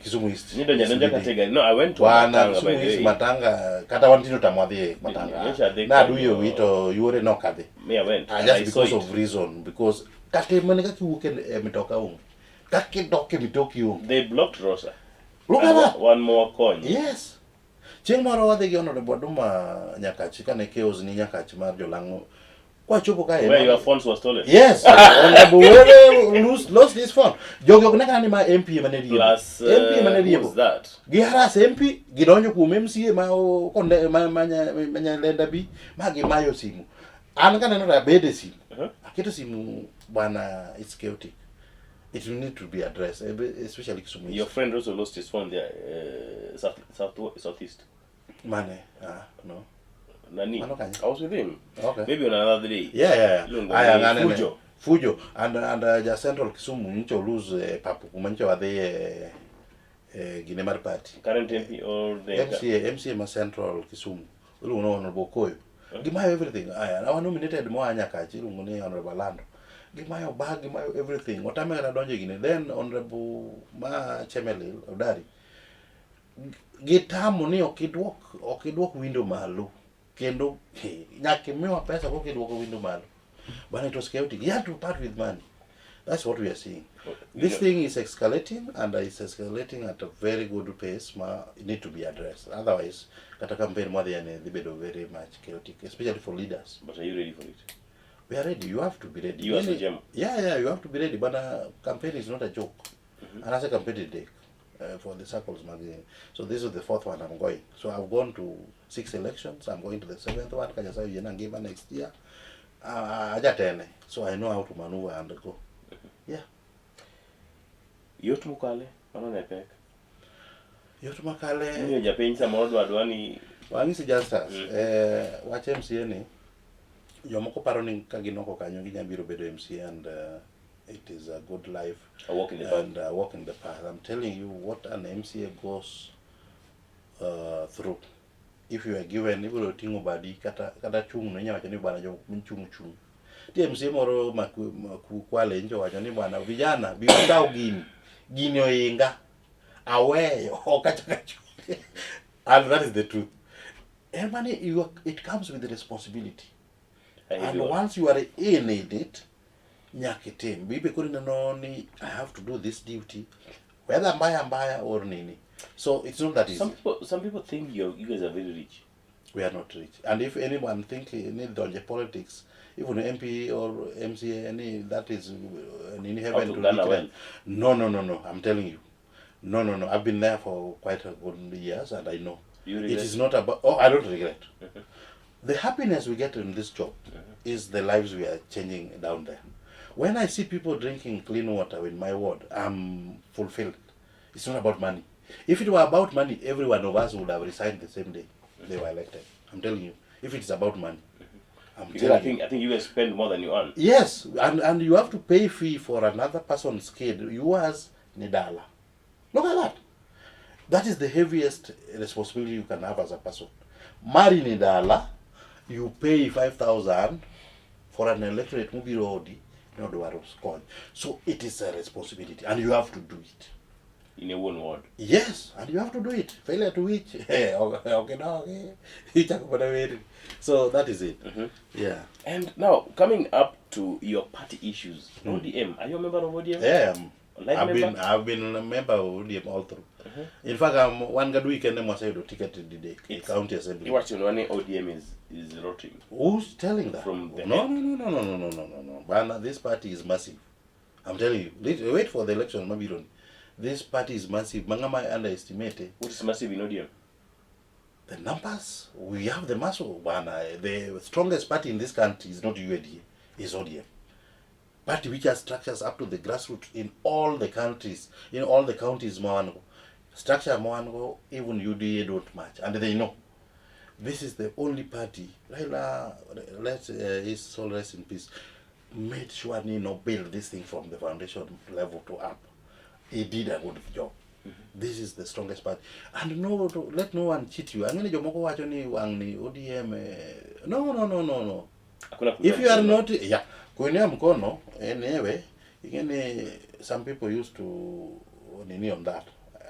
Kisumu East. Nidonjo adonja CBD. kata e gari. No, I went to Wana Matanga by Kisumu the East way. Matanga kata wan tinde tamwa dhi Matanga. Nyocha adhi Naduyo kanyo. wi to yuore nok adhi. Me, I went. Ah, and just I saw because it. of reason because kata mana kaka iwuok e mitoka onge. Kaka idok e mitoki onge. They blocked Rosa. Look at And that. One more coin. Yes. Chieng' moro wadhi gi Honorable Aduma Nyakach kane chaos ni Nyakach mar Jolang'o. Kwachopo kae. Where your phones were stolen. Yes, Honorable Were lost his phone. Jogi ok ne kata ni ma MP ema ne riembo. Plus, MP ema ne who riembo. was that? Gi harass MP, gidonjo kuom MCA ma konde ma Nyalenda bi, ma gimayo simu. An kaneno to abedo e simu. Aketo simu bwana, it's chaotic. It will need to be addressed, especially Kisumu. Your friend also lost his phone there, southeast. Mane? Ah, no. Nani? Mano kanyo? I was with him. Okay. Maybe on another day. Yeah. Iluongo Aya, ni ng'ane ne. Fujo. Fujo. And ja Central Kisumu nyocha lose papu kuma nyocha wadhi e gine mar party. Current MP or the MCA ma Central Kisumu. Iluongo ni Honorable Okoyo. Gimayo everything. Aya, our nominated moa Nyakach iluongo ni Honorable Alando. Gimayo bag, gimayo everything. Otame kata donjo e gine. Then Honorable ma Chemelil, Odari. Gitamo ni ok idwok ok idwok window malo kendo he, nyaka imiwa pesa koka idwoko window malo. But it was chaotic. You had to part with money. That's what we are seeing. This thing is escalating and it's escalating at a very good pace. Ma it need to be addressed. Otherwise, kata campaign mwadhi ni dhi bedo very much chaotic, especially for leaders. But are you ready for it? We are ready. You have to be ready. You as a Really- gem. Yeah, yeah, you have to be ready. But campaign is not a joke. And as a campaign day for the circles magazine. So this is the fourth one I'm going. So I've gone to six elections. I'm going to the seventh one. Ka Nyasaye oyiena ngima next year. Ajatene. So I know how to maneuver and go. Yeah. Yot mokale, mano ne pek. Yot makale. Miyo japiny samoro dwa dwa ni Wang'isi Justus, wach MCA ni jomoko paro ni ka gin oko kanyo ginya biro bedo MCA and it is a good life a walk in the park. and walk in the path. I'm telling you what an MCA goes through. If you are given, ibiro ting'o badi kata kata chung' no inya wacho ni bwana jo chung' chung'. Ti MCA moro maku, maku Kwale njo wacho ni bwana vijana bi ukaw gini. Gini oinga. Aweyo ok achak achung'. And that is the truth. And money, you are, it comes with the responsibility. A heavy And one. once you are in it, nyaka itim. Bibe koro ineno ni I have to do this duty, whether mbaya mbaya or nini. So it's not that easy. Some people think you guys are very rich. We are not rich. And if anyone think ni donje politics, even MP or MCA, any that is nini heaven to to garner reach wealth. them. No. I'm telling you. No. I've been there for quite a good years and I know. You It regret? is not about, oh, I don't regret. The happiness we get in this job is the lives we are changing down there. When I see people drinking clean water in my ward, I'm fulfilled. It's not about money. If it were about money, every one of us would have resigned the same day they were elected. I'm telling you. If it's about money, I'm Because I telling think you. I think you guys spend more than you earn. Yes, and you have to pay fee for another person's kid. Yours ni dala. Look at that. That is the heaviest responsibility you can have as a person. Mari ni dala, you pay 5,000 for an electorate mobiro odi ne odwaro kony. So it is a responsibility and you have to do it. In a one word. Yes, and you have to do it. Failure to which, okay, no, okay. Ichako mana weri. So that is it. Yeah. And now coming up to your party issues, ODM. Are you a member of ODM? Yeah, Life I've been member? I've been a member of ODM all through. In fact, I'm one gadu weekend mwasayudo ticket didek e county assembly. Iwacho ni ODM is rotting. Who's telling that? From the no, head. no. Bana, this party is massive. I'm telling you. Wait for the election, mabiro. This party is massive. Mangama underestimate What is massive in ODM? the numbers. We have the muscle. Bana, the strongest party in this country is not UADA, is ODM. Party which has structures up to the grassroots in all the countries, in all the counties, Mwango. Structure Mwango, even UDA don't match, and they know. This is the only party. Raila, let his soul rest in peace, made sure Nino build this thing from the foundation level to up. He did a good job. This is the strongest party. And no, to, let no one cheat you. Ang'e ni jomoko wacho ni wang' ni ODM. No. Hakuna If you are kuinua not, yeah, kuinua mkono anyway, ingene some people used to nini on that.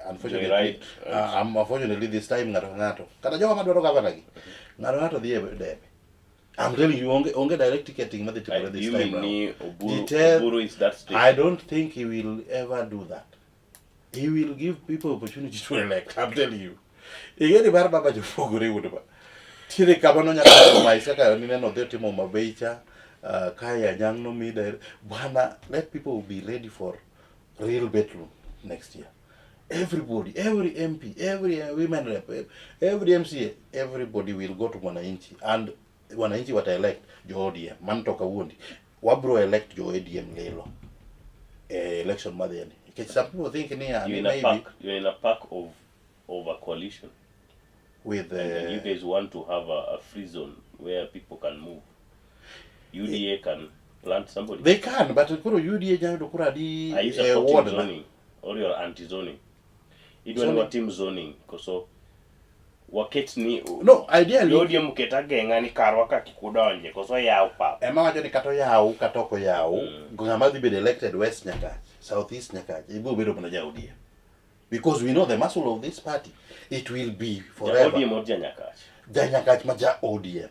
Unfortunately, Joyride, unfortunately this time ng'ato ka ng'ato kata jogo madwaro governor gi ng'ato ng'ato dhi e debe. I'm telling you, onge direct ticketing madhi timore I, this you time mean round. ni Oburu, Oburu is that state? I don't think he will ever do that. He will give people opportunity to elect. I'm telling you. Ingeni mar baba jopogore wuod ba. Tiere kama nonyalo compromise kaka nineno odhi otimo Homa Bay cha, kae Anyang' nomi bwana, let people be ready for real battle next year. Everybody, every MP, every women rep, every MCA, everybody will go to Mwananchi and wananchi wata elect jo ODM. Mano to kawuondi. Wabro elect jo ODM lilo. Election madhi ni. Nikech some people think ni You're ni in a maybe pack. You're in a pack of a coalition, with and you guys want to have a free zone where people can move. UDA can plant somebody. They can, but koro UDA nyalo yudo kura adi Are you e supporting ward na. zoning or you're anti-zoning? Idwa ni Zoning. watim zoning koso waket ni No, ideally ODM ket ageng'a ni karwa ka kik udonje koso yaw pap. Ema wacho ni kata oyaw kata ok oyaw, ng'ama dhi bedo elected West Nyakach, South East Nyakach, ibiro bedo mana ja ODM. Because we know the muscle of this party. It will be forever. Ja ODM or Janyakach? Janyakach ma ja ODM.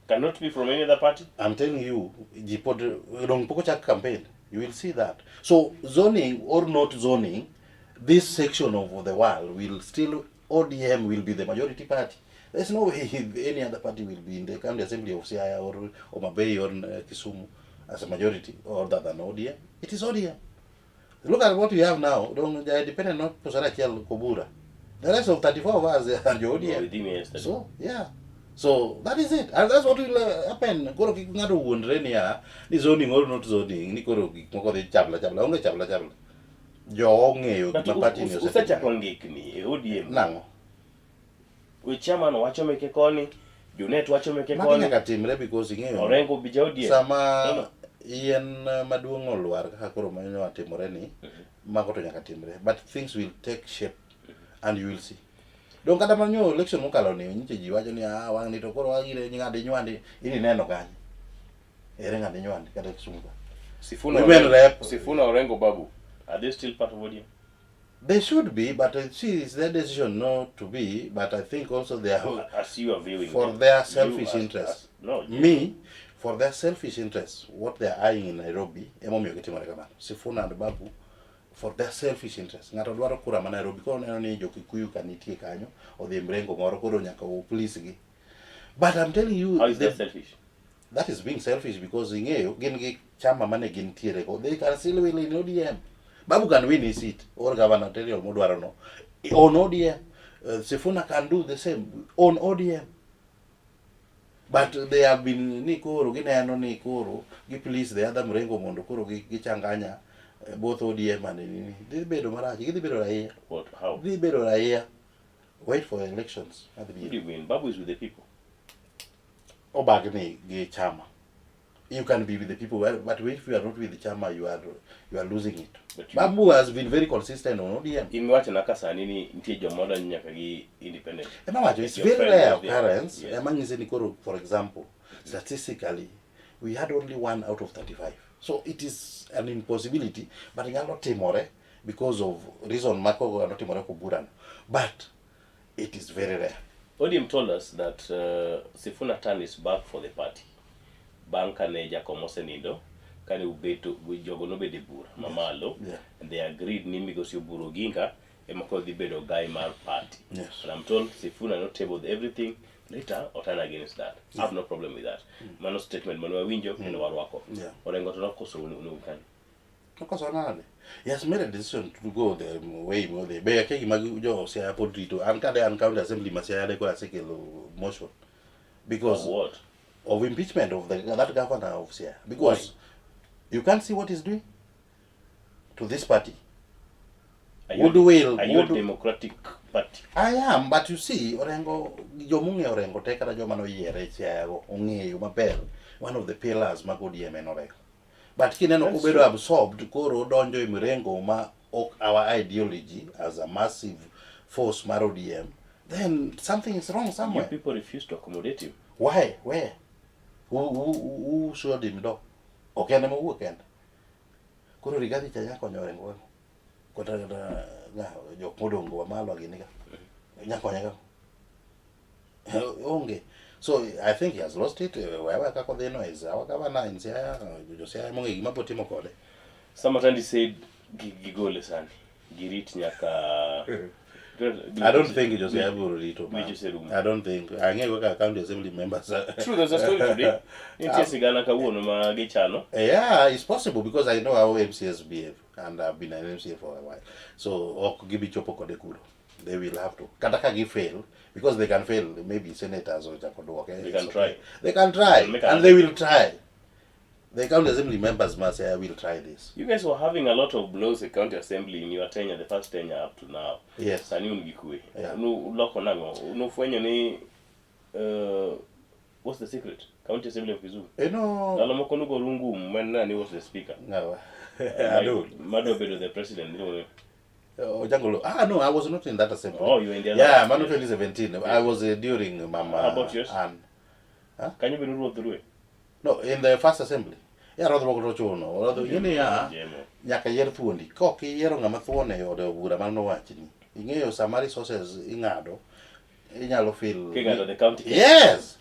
Cannot be from any other party? I'm telling you, ji pod dong pok ochak campaign. You will see that. So zoning or not zoning, this section of the world will still, ODM will be the majority party. There's no way any other party will be in the county assembly of Siaya or Homa Bay or Kisumu as a majority other than ODM. It is ODM. Look at what we have now. Don't they dependent not Posara Chiel Kobura. The rest of 34 of us are ODM. So, yeah. So that is it. And that's what will happen. Koro kik ng'ato wuondre niya ni zoning or not zoning ni koro gik moko dhi chabla chabla onge chabla chabla. Jo ong'eyo gima party ni osetimo. Usechako ngikni e ODM. Nang'o? We chairman wacho meke koni, Junet wacho meke Magi koni. nyaka timre because ing'eyo. Orengo bija ODM. Sama No, no. yien maduong' olwar kaka koro manyo otimore ni, mago to nyaka timre. But things will take shape and you will see. Dong kata manyo election mokalo ni nyiche ji wacho ni ah wang' ni to koro wagire ng'adi nywandi ini neno kanye. Ere ng'adi nywandi kata Kisumu ka. Sifuna Women Orengo, rep. Sifuna Orengo Babu. Are they still part of ODM? They should be, but see, it's their decision not to be. But I think also they are As you are viewing for them, their you selfish interests. no, Me, for their selfish interests, what they are eyeing in Nairobi, emomiyo gitimore kamano. Sifuna and Babu, for their selfish interests. Ng'ato dwaro kura ma Nairobi, koro oneno ni jo-Kikuyu ka nitie kanyo, odhi e mrengo moro, koro nyaka o please gi. But I'm telling you, How is that selfish? That is being selfish because ing'eyo gin gi chama mane gintiere go. They can still win in ODM. Babu can win his seat or gubernatorial modwaro no on ODM. Sifuna can do the same on ODM. But they have been ni koro gineno ni koro gi please the other mrengo mondo koro gichanganya both ODM and nini. Dhi bedo marach, gidhi bedo raia. What? How? Dhi bedo raia. Wait for elections. Adhi What do you mean? Babu is with the people. Obagni gi chama. You can be with the people, but if you are not with the chama, you are losing it. But you- Babu has been very consistent on ODM. In wacho na ka sani ni nitie joma donjo nyaka gi independent. Ema wacho, it's Your very friend rare was there. occurrence. Yes. Ema nyise ni koro, for example, statistically, we had only 1 out of 35. So it is an impossibility, but nyalo timore because of reason mako nyalo timore kuburano. But it is very rare. ODM told us that Sifuna turned his back for the party. Bang' kane Jakom osenindo, kane ubeto, jogo nobedo e bura mamalo, and they agreed ni Migosi Oburu Oginga ema koro dhi bedo guy mar party. And I'm told Sifuna not tabled everything, later or turn against that. I have no problem with that. Mano statement mane wawinjo kendo warwako. Orengo to nokoso unu kanyo. Nokoso nade? He has made a decision to go the way modhi. Be akia gima jo Siaya pod rito. An kade an county assembly ma Siaya de koro asekelo motion. Because Of what? Of impeachment of that governor of Siaya. Because Why? you can't see what he's doing to this party. Are Goodwill, you a good Democratic Party? I am, but you see, Orengo, jomung'e Orengo te kata joma noyiere Siaya go ong'eyo maber one of the pillars mag ODM en Orengo. But kineno That's kobedo true. absorbed, koro donjo e mrengo ma ok our ideology as a massive force mar ODM, then something is wrong somewhere. You people refuse to accommodate him. Why? Where? Who showed him door? Ok en ema owuok kende. Koro Rigathi cha nyaka konyo Orengo kaka. Kata kata ng'a jok modong' go Wamalwa gini ka. Nyaka konye kaka. Onge. So I think he has lost it. Wewe kaka odhi no is our governor in Siaya, jo Siaya mong'e gima biro timo kode. Samatandi said gigole sani. Girit nyaka I don't think jo Siaya biro rito. Weche oserumo. I don't think. Ang'eyo kaka county assembly members. True, there's a story today. Nitie sigana kawuono ma gichano. Yeah, it's possible because I know how MCAs behave and I've been an MCA for a while. So ok gibi chopo kode kuro. They will have to. Kata ka gi fail, because they can fail, maybe senators or chako duoke. They can try. They can try, They make a and they will try. The county assembly members must say, I will try this. You guys were having a lot of blows at county assembly in your tenure, the first tenure up to now. Yes. Sani un gi kwe. Yeah. Nu loko nang'o? Nu fwenyo ni, what's the secret? County Assembly of Kisumu. You know, Ndalo moko nugo rungu when nani was the speaker. No. I don't. Mado bedo the president. You know. Ojangolo. No, I was not in that assembly. Oh, you were in the other Yeah, one. Mano 2017. I was during Mama. How about yours? Ann. Huh? Can you be ruled through it? No, in the first assembly. Yeah, rodhruok to ochuno. Rodhruok, yini ya, Jemo. nyaka yier thuondi. Kok iyiero ng'ama thuon e od bura mano wachni. Ing'eyo sama resources ing'ado, inyalo feel King'ado the county. Yes.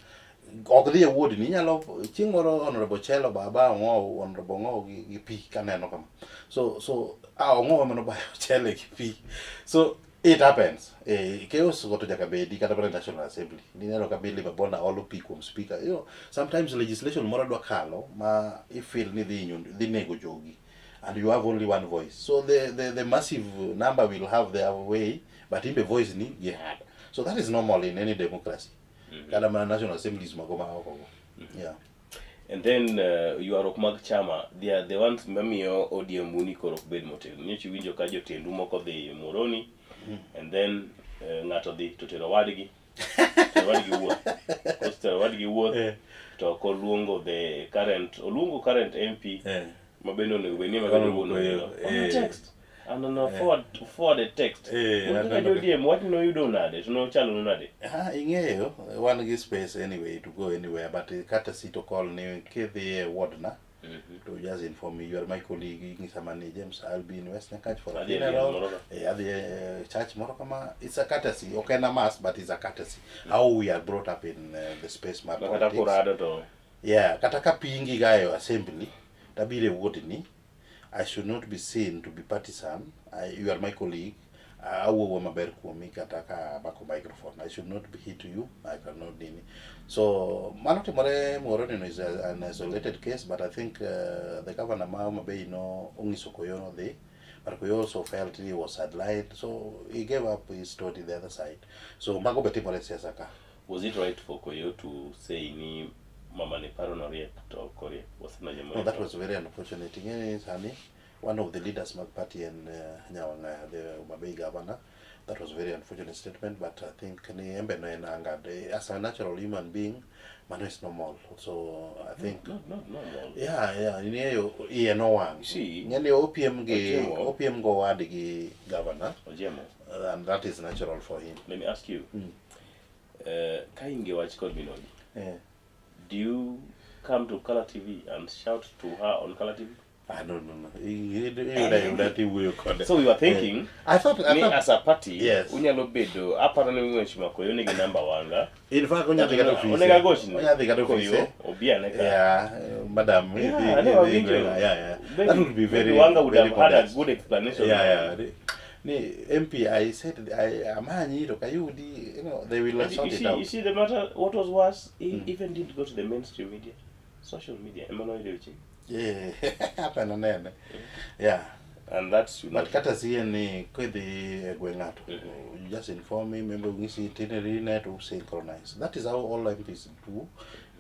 Ok dhi e ward ni inyalo chieng' moro Honorable Chelo baba ong'ow Honorable ong'ow gi, gi pi kaneno kama. So so ah ong'ow ema nobayo Chele gi pi. So it happens. Eh, chaos go to nyaka bedi kata mana e National Assembly. Nineno ka Billy Mabona olo pi kuom speaker. You know, sometimes legislation moro dwa kalo ma i feel ni dhi hinyo dhi nego jogi and you have only one voice. So the, the, the massive number will have their way, but in the voice ni gi hard. So that is normal in any democracy. Kata mana National Assemblies mago ma oko go. Yeah. And then ywaruok mag chama, they are the ones mamiyo ODM uni koro ok bed motegno. Nyocha iwinjo ka jotendu moko dhi Muhoroni, and then ng'ato dhi to tero wadgi, tero wadgi wuoth. Kosetero wadgi wuoth, to ok oluongo the current, oluongo current MP ma bende onego bed ni ema bende Honorable wuon Koyo, onego. Ono text. And no forward forwarded text. Un kaka aneno ka- jo-ODM wach noyudo nade to nochalo nade? Ah, ing'eyo wan gi space anyway to go anywhere but courtesy to call ni kidhi e ward na to just inform me you are my colleague ing'isa mani James I'll be in West Nyakach for a Adhi e liel funeral moro ka. eh, adhi e church moro kama it's a courtesy ok en a must but it's a courtesy how we are brought up in the space mar Ma kata politics kurado to yeah kata ka pingi ga e assembly tabiro e ward ni I should not be seen to be partisan. I, you are my colleague. Awuoyo maber kuomi kata ka amako microphone. I should not be hit to you. I cannot nini. So mano timore Muhoroni no is a, an isolated case, but I think the governor ma Homa Bay no ong'iso Koyo no dhi. But Koyo also felt he was sidelined, so he gave up his story the other side. So mago be timore e siasa ka. Was it right for Koyo to say ni mama ne paro noriek to ok oriek? Wasenonyo No, that was very unfortunate. Ing'e ni sani one of the leaders mag party en Nyawang'aya, the Homa Bay governor. That was very unfortunate statement, but I think ni embe no en angered. As a natural human being, mano is normal. So I think Not, not normal. yeah, yeah, ing'eyo iye nowang'. See, Ing'e ni opiem gi Ojiemo. opiem go wadgi governor, Ojiemo, and that is natural for him. let me ask you. Ka in gi wach kod Minoji, do you come to Color TV and shout to her on Color TV? Ah, no, no, no. Iyuda yuda tiwuoyo kode. So we were thinking, I thought, I ni thought, as a party, Yes. unyalo bedo, aparo ni Mheshimiwa Koyo nigi namba wanga. In fact, onya dhi kata ofise. Onego agochne. Onya dhi kata Koyo, ofise. obi ane ka. Yeah, madam. Yeah, idhi- I know, idhi- awinjo. Yeah, yeah. Maybe- That would be maybe very, Wanga would very have had a modest. good explanation. Yeah, yeah. Ni MP, I said, I amanyi to kayudi, you know, they will And sort you it see, out. you see the matter, what was worse, he even didn't go to the mainstream media, social media, Emmanuel Oche. Yeah, hapana nene. Yeah. And that's, you know, But kata sie ni kidhi e gweng' ng'ato, you just inform me, member ung'isi itinerary ne to synchronize. That is how all MPs do.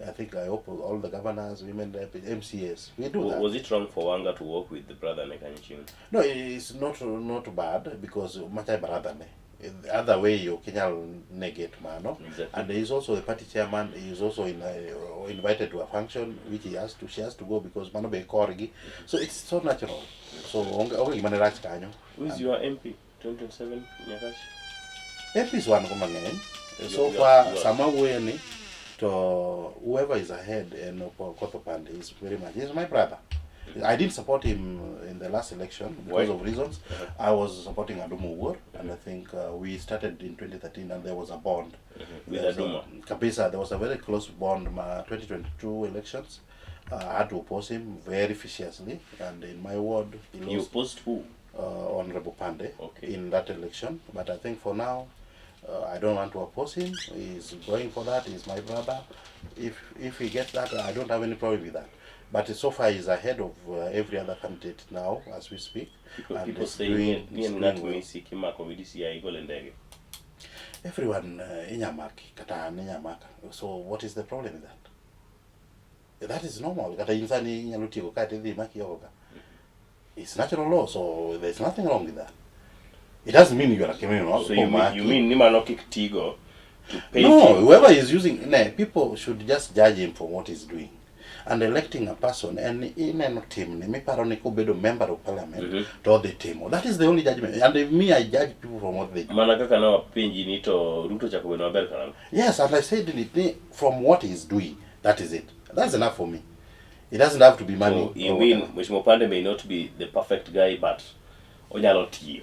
I think I hope all the governors, women rep, MCAs, we do that. was it wrong for Wanga to work with the brother Nekanyichim? No, it's not not bad because macha brother ne. The other way you can negate mano. Exactly. And he is also the party chairman. He is also in invited to a function which he has to she has to go because mano be korgi. So it's so natural. So onge onge gima ne rach kanyo. Who is your MP? 2027 Nyakach? MPs wan go mang'eny. So far sama wuoyo ni to whoever is ahead en Okoth Opande is very much he's my brother. I didn't support him in the last election because Why? of reasons. I was supporting Adumo Owuor, and I think we started in 2013 and there was a bond. With There was a- Aduma. Kabisa, there was a very close bond. My 2022 elections, I had to oppose him very viciously, and in my ward, he You lost opposed who? Honorable Pande Okay. in that election. But I think for now, I don't want to oppose him. He's going for that. He's my brother. If he gets that, I don't have any problem with that. But so far, he's ahead of every other candidate now, as we speak. People, And people he's say doing- ni he's en doing ng'at well. misi kimako gi DCI igole ndege. Everyone inyamaki, kata an inyamaka. So what is the problem with that? That is normal. Kata in sani inyalo tieko kae tidhi maki oko ka. It's natural law, so there's nothing wrong with that. It doesn't mean you are a criminal. So you mean, Omaki. you mean ni mano kik tigo to pay No, him? whoever is using, ne, people should just judge him for what he's doing. And electing a person, and ineno timne, miparo ni kobedo member of parliament, to odhi timo. That is the only judgment. And if me, I judge people from what they do. Mana kaka nawapenji ni to Ruto chako bedo maber karang'o? Yes, and I said it, ni, from what he's doing, that is it. That's enough for me. It doesn't have to be money. So you or mean whatever. Mheshimiwa Pande may not be the perfect guy but onyalo tiyo.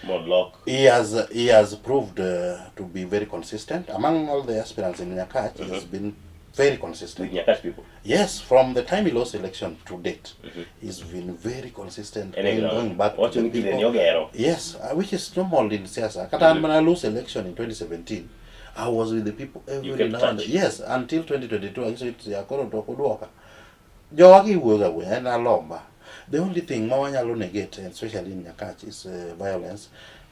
Molok. He has proved to be very consistent among all the aspirants in Nyakach. He's been very consistent. With Nyakach people. Yes, from the time he lost election to date, he's been very consistent. En e ground. Going back to Wacho the ni kinde people. ni ogero. Yes, which is normal in siasa. Kata an mana lose election in 2017, I was with the people every Kept now and touch. Yes, until 2022 anyiso it ya koro to ok oduoka. Jowa giwuoyo ga wuoya, en alomba. The only thing ma wanyalo negate, especially in Nyakach, is violence.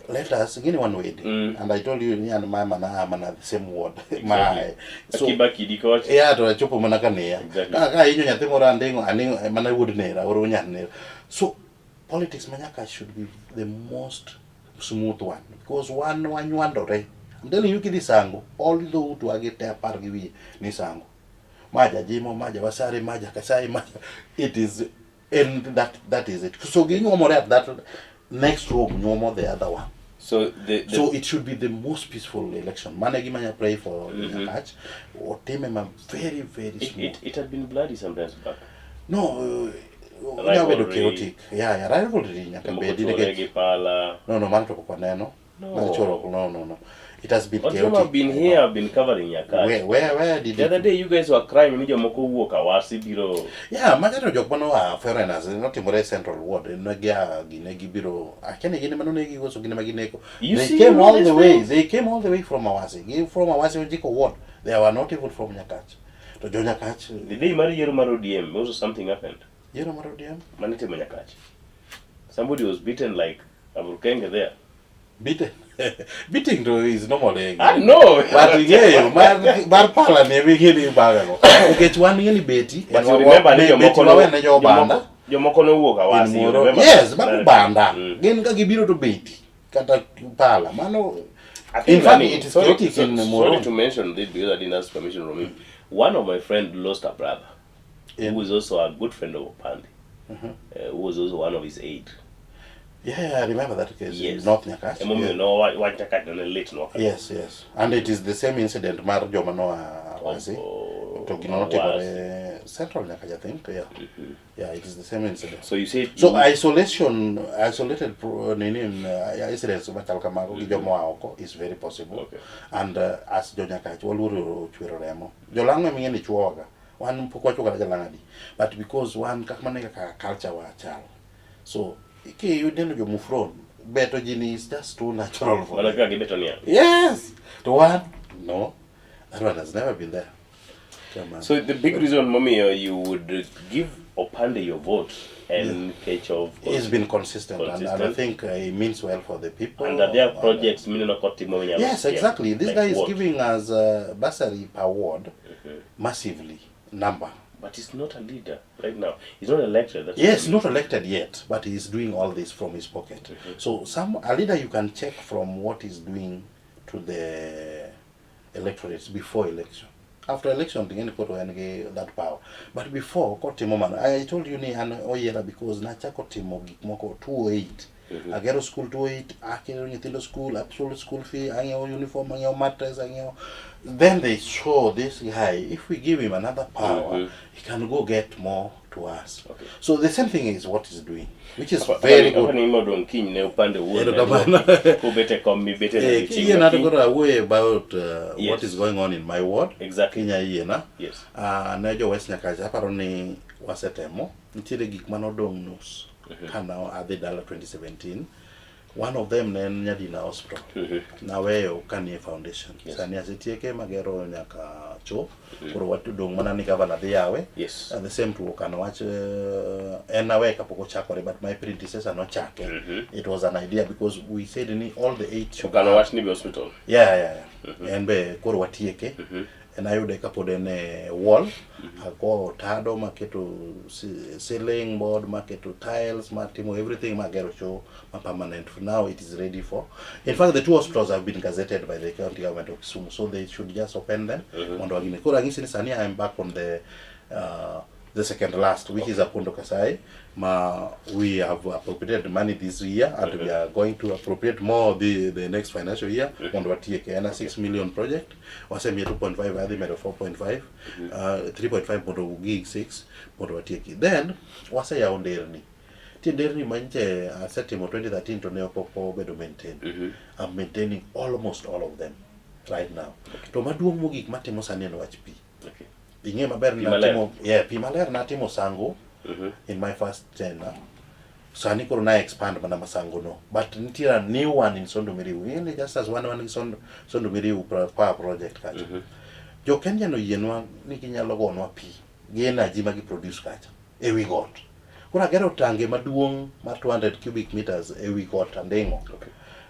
Let us gini wan wede. And I told you ni an mama na mana the same word. My so Akiba kidi kocha. yeah, to achopo mana ka nera. Ka hinyo nyathi moro anding'o aning'o mana wuod nera oro nyar nera. So politics ma Nyakach should be the most smooth one because wan wanywandore. I'm telling you, kidhi Sango, all dhoutwa gi te apar gi wiye ni Sango. Maja Jimo, maja Wasari, maja Kasai, maja it is and that is it. So ginyuomore at that next room nyuomo the other one. So the So it should be the most peaceful election. Mano e gima anya pray for Nyakach. Otime ma very very smooth. It had been bloody sometimes back. No, onyalo bedo Rivalry. chaotic. Yeah, rivalry nyaka Jomoko bedi chwore nikech gi pala. No, mano to pok waneno. No. Mar choro, no. It has been But chaotic. I've been here, I've been covering Nyakach. Where did The other it? day you guys were crying ni jomoko wuok Awasi biro. Yeah, macha to jok manoa foreigners notimore Central Ward ne gia gine gibiro akia ni gin ema nonegi koso gin ema gineko. You They see came all all these the way. things? They came all the way from Awasi. Gi from Awasi Ojiko Ward. They were not even from Nyakach. To jo Nyakach The day mar yiero mar ODM, also something happened. Yiero mar ODM? Mane itimo Nyakach. Somebody was beaten like Aburkenge there. Beaten. Beating to is normal. Eh? I know. But ing'eyo mar pala ni ema ing'e ni ibagago. Nikech wan ing'e ni beti. But en you remember ni beti jomoko wawene jo banda. jomoko nowuok Awasi. In You Moro. remember Yes, that? mago banda. Mm. Gin ka gibiro to beti kata pala. Mano I think In fact, nani- it is sorry, chaotic in Moro. Sorry to mention this because I didn't ask permission from him. One of my friend lost a brother who is also a good friend of Opande, who was also one of his aide. Yeah, I remember that case in Yes. North Nyakach. Emomiyo no wach Nyakach ne lit nwa. Yes. And it is the same incident mar joma noa Awasi. Oh, To gino notimore Central Nyakach, I think. Yeah. Yeah, it is the same incident. So you said So isolation, isolated nini, incidents machal kamago gi joma oa oko is very possible. And as jo Nyakach waluoro chwero remo. Jolang'o ema ing'e ni chuowaga. Wan pok wachuo kata jalang'o adi. But because wan kaka mano e kaka culture wa chal. So kineno jo Mufron, beto ji ni is just too natural for Mana them. kaka gibeto niang'. Yes. To wan, no. That one has never been there. Come on. So the big reason momiyo you would give Opande your vote and nikech of He's been consistent, and I Consistent. think he means well for the people. And are there projects mineno kotimo minyalo Yes, siem? exactly. This Like guy is what? giving us bursary per ward, massively number. But he's not a leader right now. He's not elected. That's Yes, not elected yet, but he's doing all this from his pocket. So some a leader you can check from what he's doing to the electorates before election. After election, ting'eni koro en gi that power. But before kotimo mano, I told you ni an oyiera because nachako timo gik moko 2008. Agero school 2008, akelo nyithindo school, absolute school fee, ang'iewo uniform, ang'iewo mattress, ang'iewo. Then they saw this guy, if we give him another power, he can go get more to us. So the same thing is what he's doing, which is very good. Apani modong kiny ne Opande wuon Erokamano. kobet e kom mibete Eh, kiyiena to koro awuoyo about what is going on in my ward. Exactly. Kinya yiena. Yes. Ne jo West Nyakach aparo ni wasetemo. Nitiere gik manodong' nus kana adhi dala 2017. One of them ne en Nyadina Hospital. Naweyo kanie foundation. Sani asetieke magero nyaka cho. Koro wadong' mana ni gavana dhi yawe. And the same to Okano wach en nawe kapok ochakore, but my predecessor nochake. It was an idea because we said ni all the eight should Okano have- wach ni be hospital. Yeah. En be koro watieke. En ayude kapod en e wall. Agoyo tado maketo ceiling board, maketo tiles, matimo everything, magero cho ma permanent. Now it is ready for. In fact, the two hospitals have been gazetted by the county government of Kisumu, so they should just open them. Mondo wagine. Koro ang'isi ni sani I am back on the second last, which is Apondo Kasai. Ma we have appropriated money this year, and we are going to appropriate more the next financial year. Mondo watieke en a 6 million project. Wasemiye 2.5, adhi medo 4.5, 3.5 mondo gig 6 mondo watieki. Then waseyawo nderni. Nitie nderni ma nche asetimo 2013 to ne ok obedo maintained. I'm maintaining almost all of them right now. To maduong' mogik matimo sani en wach pi. Ing'e maber ni Pi maler. natimo yeah, pi maler natimo Sango in my first tenure. Sani koro na expand mana Masango no. But nitie a new one in Sondu Miriu. Ing'e ni just as wan wan gi Sondu, Sondu Miriu power project kacha. Jo Kenya no yienwa ni ginyalo gonwa pi gi energy ma gi produce kacha e wi got. Koro agero tange maduong' mar 200 cubic meters e wi got Anding'o.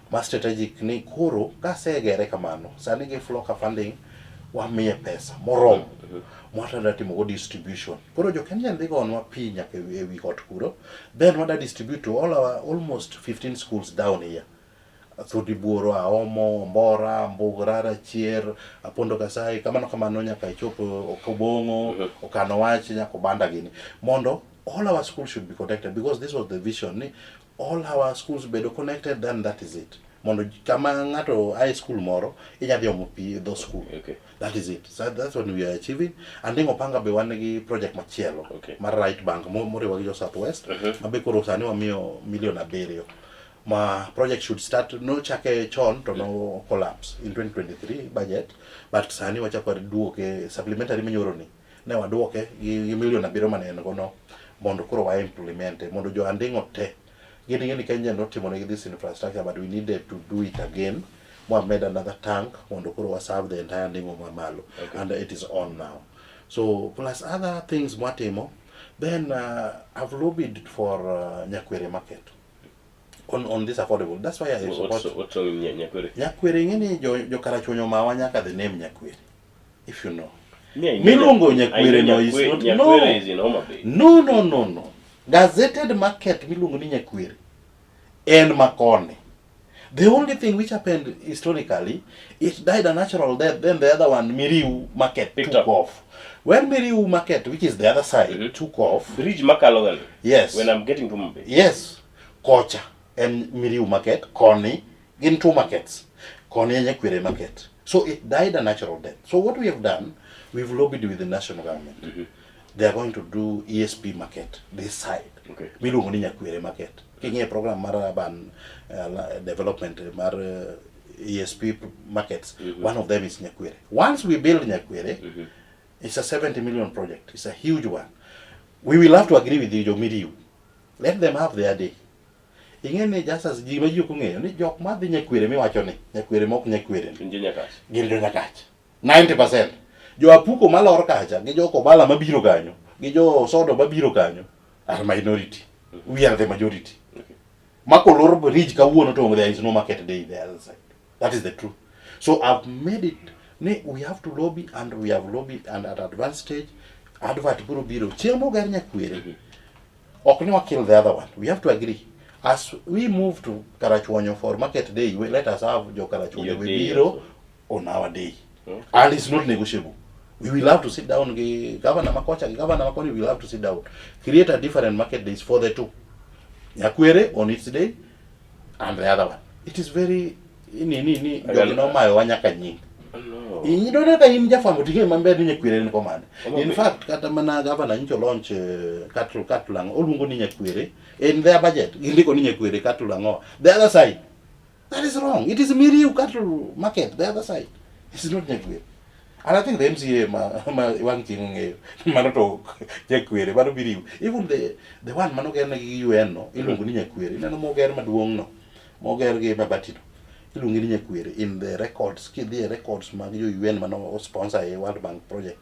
Ma strategic ni koro kasegere kamano, sani gi Floka funding wamiye pesa moromo mwatada timo go distribution. Koro jo Kenya dhi gonwa pi nyaka e wi got kuro, then wada distribute to all our almost 15 schools down here. Thudi Buoro, Aomo, Ombora, Mbugra, Rachier, Apondo Kasai, kamano kamano nyaka ichop Okobong'o, Okano Wach, nyaka Obanda gini. Mondo all our schools should be connected because this was the vision ni all our schools bedo connected then that is it. Mondo kama ng'ato ae school moro inya dhi omo pi e dho school. That is it. So that's what we are achieving. Anding'o Panga be wan gi project machielo mar right bank moriwo gi jo South West ma be koro sani wamiyo milion 7 ma project should start nochake chon to no collapse in 2023 budget but sani wachako duoke supplementary minyoro ni ne waduoke gi milion 7 mane en go no mondo koro wa implement mondo jo Anding'o te gin ing'e ni Kenya notimo negi this infrastructure but we needed to do it again mwamed another tank mondo koro wa serve the entire Anding'o mamalo. And it is on now. So plus other things mwatimo then I've lobbied for Nyakwere market on this affordable. That's why I support What's wrong with Nyakwere? Nyakwere ing'e ni jo Karachuonyo mawa nyaka the name Nyakwere. If you know. Me, I know Miluongo I Nyakwere know no is not Nyakwere no. is in Homa Bay. No, no, no, no. Gazetted market miluongo ni Nyakwere en makoni. The only thing which happened historically, it died a natural death. Then the other one, Miriu market, Picked took up. off. When Miriu market, which is the other side, took off. Bridge makalo gani. Yes. When I'm getting to Homa Bay. Yes. Kocha and Miriu market, Koni, in two markets. Koni and Nyakwere market. So it died a natural death. So what we have done, we've lobbied with the national government. They are going to do ESP market, this side. Miluongo ni Nyakwere market. King'iyo program mar urban development mar ESP markets, one of them is Nyakwere. Once we build Nyakwere, it's a 70 million project. It's a huge one. We will have to agree with the Miriu. Let them have their day. Ing'e ni just as ji ma ji ok ong'eyo ni jok madhi Nyakwere miwacho ni Nyakwere mok Nyakwere ni Gin jo Nyakach. Gin jo Nyakach. 90%. Jo Apuko malor kacha gi jo Kobala mabiro kanyo gi jo Sodo mabiro kanyo are minority. We are the majority. Makolor bridge kawuono to there is no market day the other side. That is the truth. So I've made it ni we have to lobby and we have lobbied and at advanced stage advert biro biro chieng' moger Nyakwere. Ok ni wa kill the other one. We have to agree. As we move to Karachuonyo for market day, let us have jo Karachuonyo Your we day biro also. on our day. And it's not negotiable. We will have to sit down, gi governor makocha, gi governor makoni, we will have to sit down. Create a different market days for the two. Nyakwere on its day and the other one. It is very ni jogi nomayowa nyaka nying. No. Ineno ka in jafwambo to ing'eyo maber ni Nyakwere en komane. Homa In Bay. fact kata mana governor nyocha launch cattle ang'o oluongo ni Nyakwere in their budget gindiko ni Nyakwere cattle ang'o. The other side that is wrong. It is Miriu cattle market the other side. It's not Nyakwere. And I think the MCA ma wang' chieng' ong'eyo mano to ok Nyakwere mano Miriu. Even the one manoger gi UN no iluongo ni Nyakwere. Ineno moger maduong' no moger gi mabati no iluonge ni Nyakwere in the records kidhi e records mag jo UN mano sponsor e World Bank project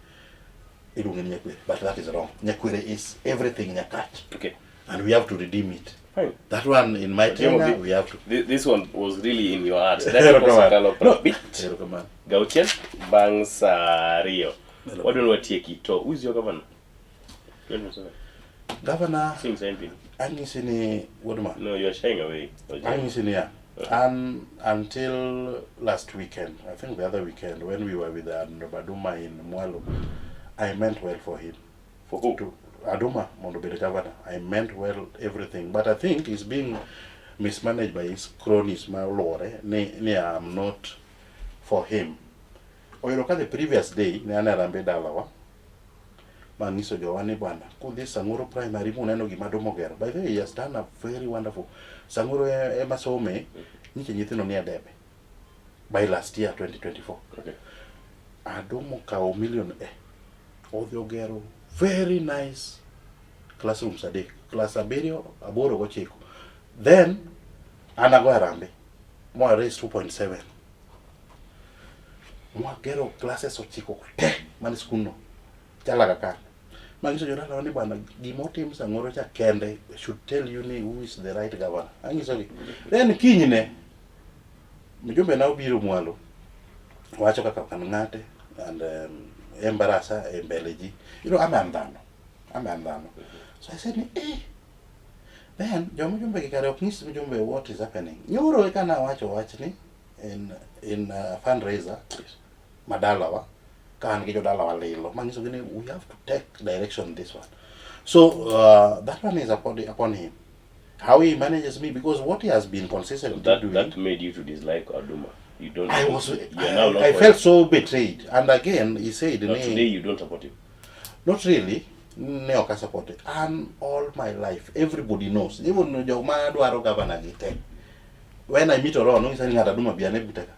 iluonge ni Nyakwere but that is wrong. Nyakwere is everything Nyakach. And we have to redeem it. Fine. That one in my But you know, tenure, we have to. This one was really in your heart. That Erokamano. was Kalo No. Prabit. Erokamano. Gauchiel bang' saa ariyo. Wadwa ni watieki to who is your governor? 2027. Governor, Sing something. anyisi ni wuod ma. No, you are shying away. Anyisi niya. And until last weekend, I think the other weekend, when we were with Aduma in Mwalo, I meant well for him. For who? To Aduma, mondo obed governor. I meant well everything. But I think he's being mismanaged by his cronies ma oluore ni I'm not for him. Oyudo ka the previous day, ne an e Harambee dalawa. Manyiso jowa ni bwana, kudhi Sang'oro Primary muneno gima Adumo ogero. By the way, he has done a very wonderful. Sang'oro ema some, nyiche nyithindo nie debe. By last year 2024. Okay. Adumo kawo million e. Odhi ogero very nice classrooms adek. Class abiriyo, aboro gochiko. Then, an ago harambee. Mwa raise 2.7. Mwagero classes ochiko te man skundno. Chalaga ka. Manyiso jodalawa ni bwana gima otim Sang'oro cha kende should tell you ni who is the right governor. Anyisogi. Then kinyne mjumbe na obiro mwalo wacho kaka kan ng'ate and embarasa e mbele ji. You know, I'm an dhano. I'm an dhano. So I said ni eh then joma mjumbe gi kare ok nyis mjumbe what is happening. Nyoro eka nawacho wachni in a fundraiser madalawa ka an gi jodalawa lilo manyiso gi ni we have to take direction this one. So that one is upon him. How he manages me, because what he has been consistently That doing. that made you to dislike Aduma. You don't. I was You are now not I for felt him. so betrayed. And again he said Now ni, today you don't support him. Not really. Ne ok asupport it. And all my life, everybody knows. Even joma dwaro governor gi te. When I meet Oron, onyisa ni ng'ato Aduma bi ane buta ka.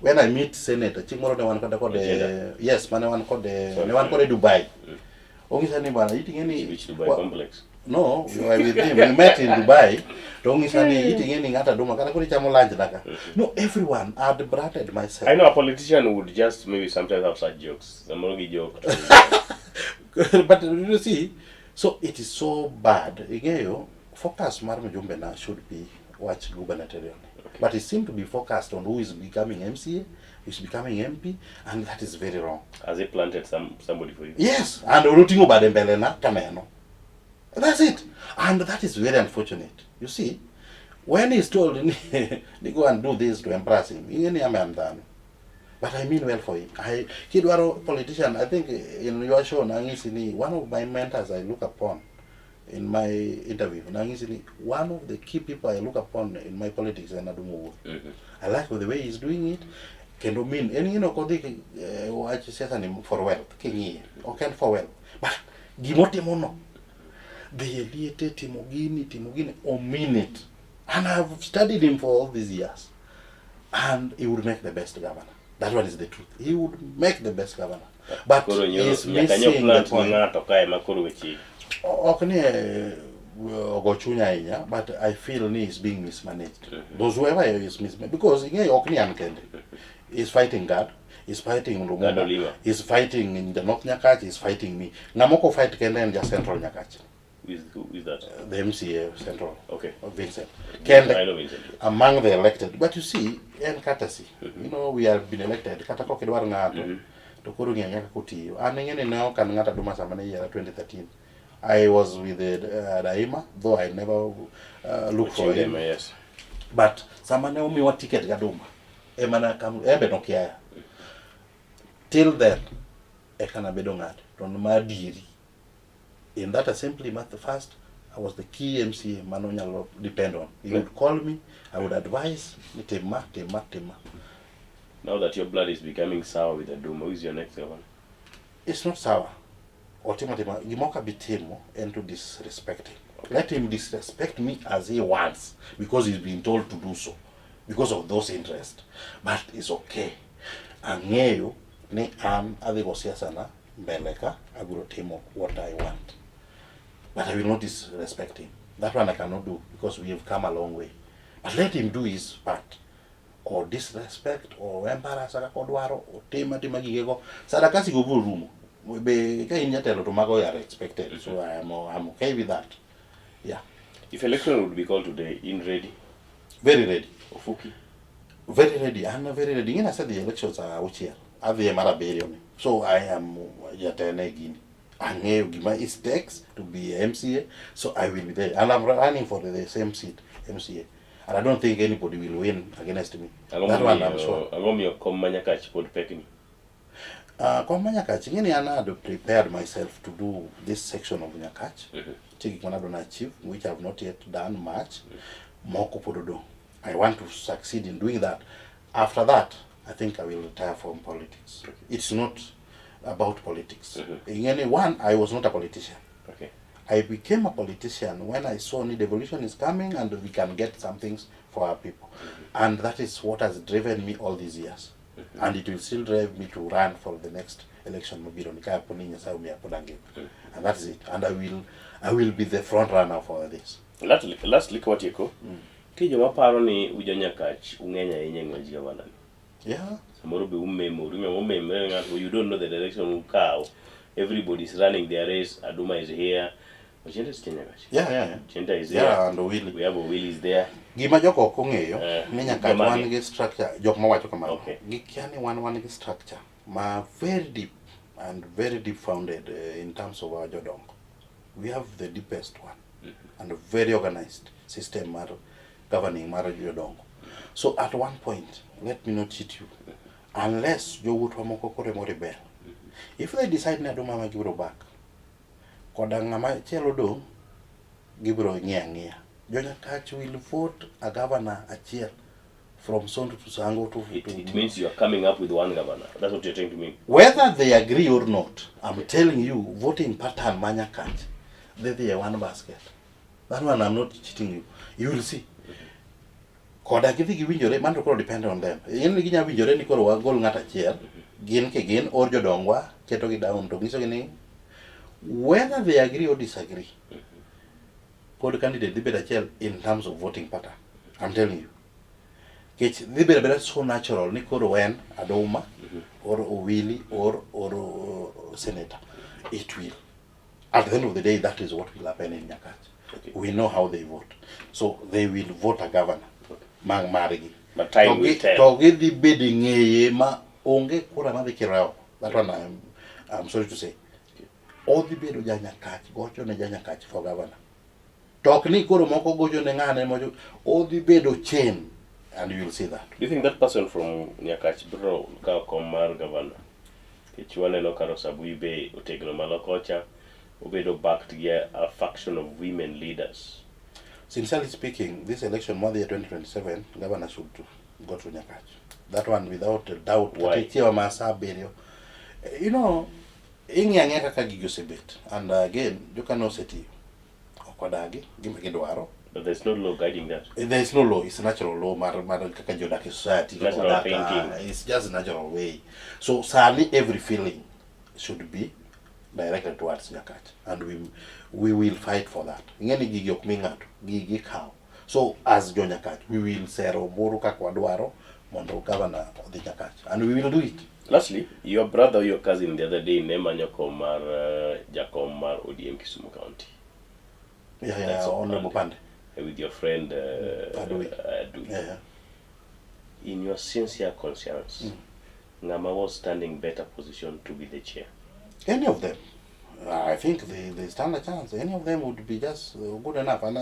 When I meet senator, chieng' moro ne wan kode kode Ojienda. yes, mane wan kode Sorry. ne wan kode Dubai. Onyisa ni bwana, iting'e ni Which Dubai complex? No, we were with him. We met in Dubai. To onyisa ni iting'e ni ng'ato Aduma kata koro ichamo lunch naka. No, everyone had branded myself. I know a politician would just maybe sometimes have such jokes. Samoro gi joke. But you see, so it is so bad. Ing'eyo, focus mar mjumbe na should be wach gubernatorial. Okay. But it seemed to be focused on who is becoming MCA, who is becoming MP, and that is very wrong. Has he planted somebody for you? Yes, and oting'o bade mbele na kaneno. That's it. And that is very unfortunate. You see, when he's told ni go and do this to embarrass him, ing'e ni ame an dhano. But I mean well for him. I kidwaro politician, I think in your show nang'isi ni one of my mentors I look upon in my interview, nang'isi ni one of the key people I look upon in my politics en Adumo Owuor. I like the way he's doing it. Kendo min en ng'ino ok odhi wach siasa ni for wealth king'iye. Ok en for wealth. But gimotimo no, dhi e liete, timo gini, timo gini, o mean it. And I've studied him for all these years. And he would make the best governor. That one is the truth. He would make the best governor. But Koro he's nyaka nyo missing the plant point. ng'ato kae ma koro weche Ok ni ogo chunya ahinya, but I feel ni is being mismanaged. Those whoever is mismanaged, because ing'eyo ok ni an kende. He's fighting God, he's fighting Gad Lumumba, Olima. he's fighting in the North Nyakach, he's fighting me. Ng'ama ok fight kende en ja Central Nyakach. Who is that? The MCA Central. Okay. Vincent. Kende. I know Vincent. Among the elected. But you see, en courtesy. You know, we have been elected. Kata kok idwar ng'ato, to koro ng'e kaka otiyo. An ing'e ni ne ok an ng'ato Aduma sama ne iyiera 2013. I was with the Daima, though I never looked for him. Daima, yes. But sama ne omiwa ticket gi Aduma, ema ne akam, embe nokiaya. Till then, eka nabedo ng'ato. To madieri. In that assembly, the first, I was the key MCA mano nyalo depend on. He would call me, I would advise, ni tim ma, tim ma, tim ma. Now that your blood is becoming sour with Aduma, who is your next governor? It's not sour. Otimo tima, gima ok abi timo en to disrespect him. Let him disrespect me as he wants, because he's been told to do so, because of those interests. But it's okay. Ang'eyo ni an adhi go siasa na mbele ka, abiro timo what I want. But I will not disrespect him. That one I cannot do, because we have come a long way. But let him do his part. Or disrespect, or embarrass kaka odwaro, otim atima gigego. Sarakasi go biro rumo. Be ka in jatelo to mago are expected. So I'm okay with that. Yeah. If election would be called today, in ready? Very ready. Ofuki? Very ready. I'm very ready. Ng'e nasedhi elections auchiel. Adhi e mar abiriyo ni. So I am jatene gini. Ang'eyo gima it takes to be a MCA. So I will be there. And I'm running for the same seat, MCA. And I don't think anybody will win against me. Ang'o That one I'm sure. momiyo kom ma Nyakach pod pekni? Kom ma Nyakach, ing'e ni an had prepared myself to do this section of Nyakach. Nitie gik mane adwa na achieve, which I have not yet done much. Moko pod odong'. I want to succeed in doing that. After that, I think I will retire from politics. It's not about politics. Ing'e ni one, I was not a politician. I became a politician when I saw ni devolution is coming and we can get some things for our people. And that is what has driven me all these years. And it will still drive me to run for the next election mabiro ni ka po ni Nyasaye omiya pod angima. And that is it. And I will be the front runner for this. Lastly ka watieko, nitie joma paro ni ujo Nyakach ung'eny ahinya e ng'wej gavana ni. Samoro be umemoru, ng'ama omemre ng'ato, you don't know the direction ukaw. Everybody is running their race. Aduma is here. Ochienda is Nyakach. Ochienda is here. Yeah, and Owili. We have Owili is there. Gima joko ok ong'eyo ni Nyakach jomage? wan gi structure, jok mawacho kamano. Gikia ni wan gi structure ma very deep and very deep founded in terms of our jodongo. We have the deepest one and a very organized system mar governing mar jodongo. So at one point, let me not cheat you, unless jowuotwa moko koro emo rebel. If they decide ni Aduma ma gibiro back, koda ng'ama chielo dong', gibiro ng'iyo ang'iya. Jo Nyakach will vote a governor achiel from Sondu to Sango to, It, to it means you are coming up with one governor. That's what you're trying to mean. Whether they agree or not, I'm telling you, voting pattern ma Nyakach, they dhi e one basket. That one I'm not cheating you. You will see. Koda gidhi giwinjore, mano to koro depend on them. In ginya winjore ni koro wagol ng'at achiel, gin ke gin or jodongwa ketogi down to nyisogi ni whether they agree or disagree, pod candidate dhi bedo achiel in terms of voting pattern. I'm telling you. Kech dhi bedo abeda so natural ni koro en Aduma or Owili or senator. It will. At the end of the day, that is what will happen in Nyakach. We know how they vote. So they will vote a governor. Mag margi. But time To will tell. To gidhi bedo e ng'eye ma onge kura madhi kiro oko. That one I'm sorry to say. Odhi bedo ja Nyakach, gocho ne ja Nyakach for governor. To ok ni koro moko gocho ne ng'ane mocho, odhi bedo chain and you will see that. Do you think that person from Nyakach biro kawo kom mar governor? Nikech waneno ka Rosa Abui be otegno malo kocha, obedo backed gi a faction of women leaders. Sincerely speaking, this election modhi 2027, governor should go to Nyakach. That one without a doubt. Why? Kata ichiewa ma sa 7. Ing'iyo ang'iya kaka gigi osebet. And again, jokano osetiyo. Ok wadagi, gima gidwaro. But there's no law guiding that. There is no law, it's a natural law mar kaka jodak e society. Kaka Natural wadak, thinking. It's just a natural way. So sani every feeling should be directed towards Nyakach. And we will fight for that. Ing'e ni gigi ok mi ng'ato, gigi kawo. So as jo Nyakach, we will sero ombulu kaka wadwaro mondo governor odhi Nyakach. And we will do it. Lastly, your brother or your cousin the other day ne manyo kom mar jakom mar ODM Kisumu County. Yeah, That's all. Honorable Pande. With your friend Adui. Adui. Yeah. In your sincere conscience, ng'ama was standing better position to be the chair? Any of them. I think they stand a chance. Any of them would be just good enough. And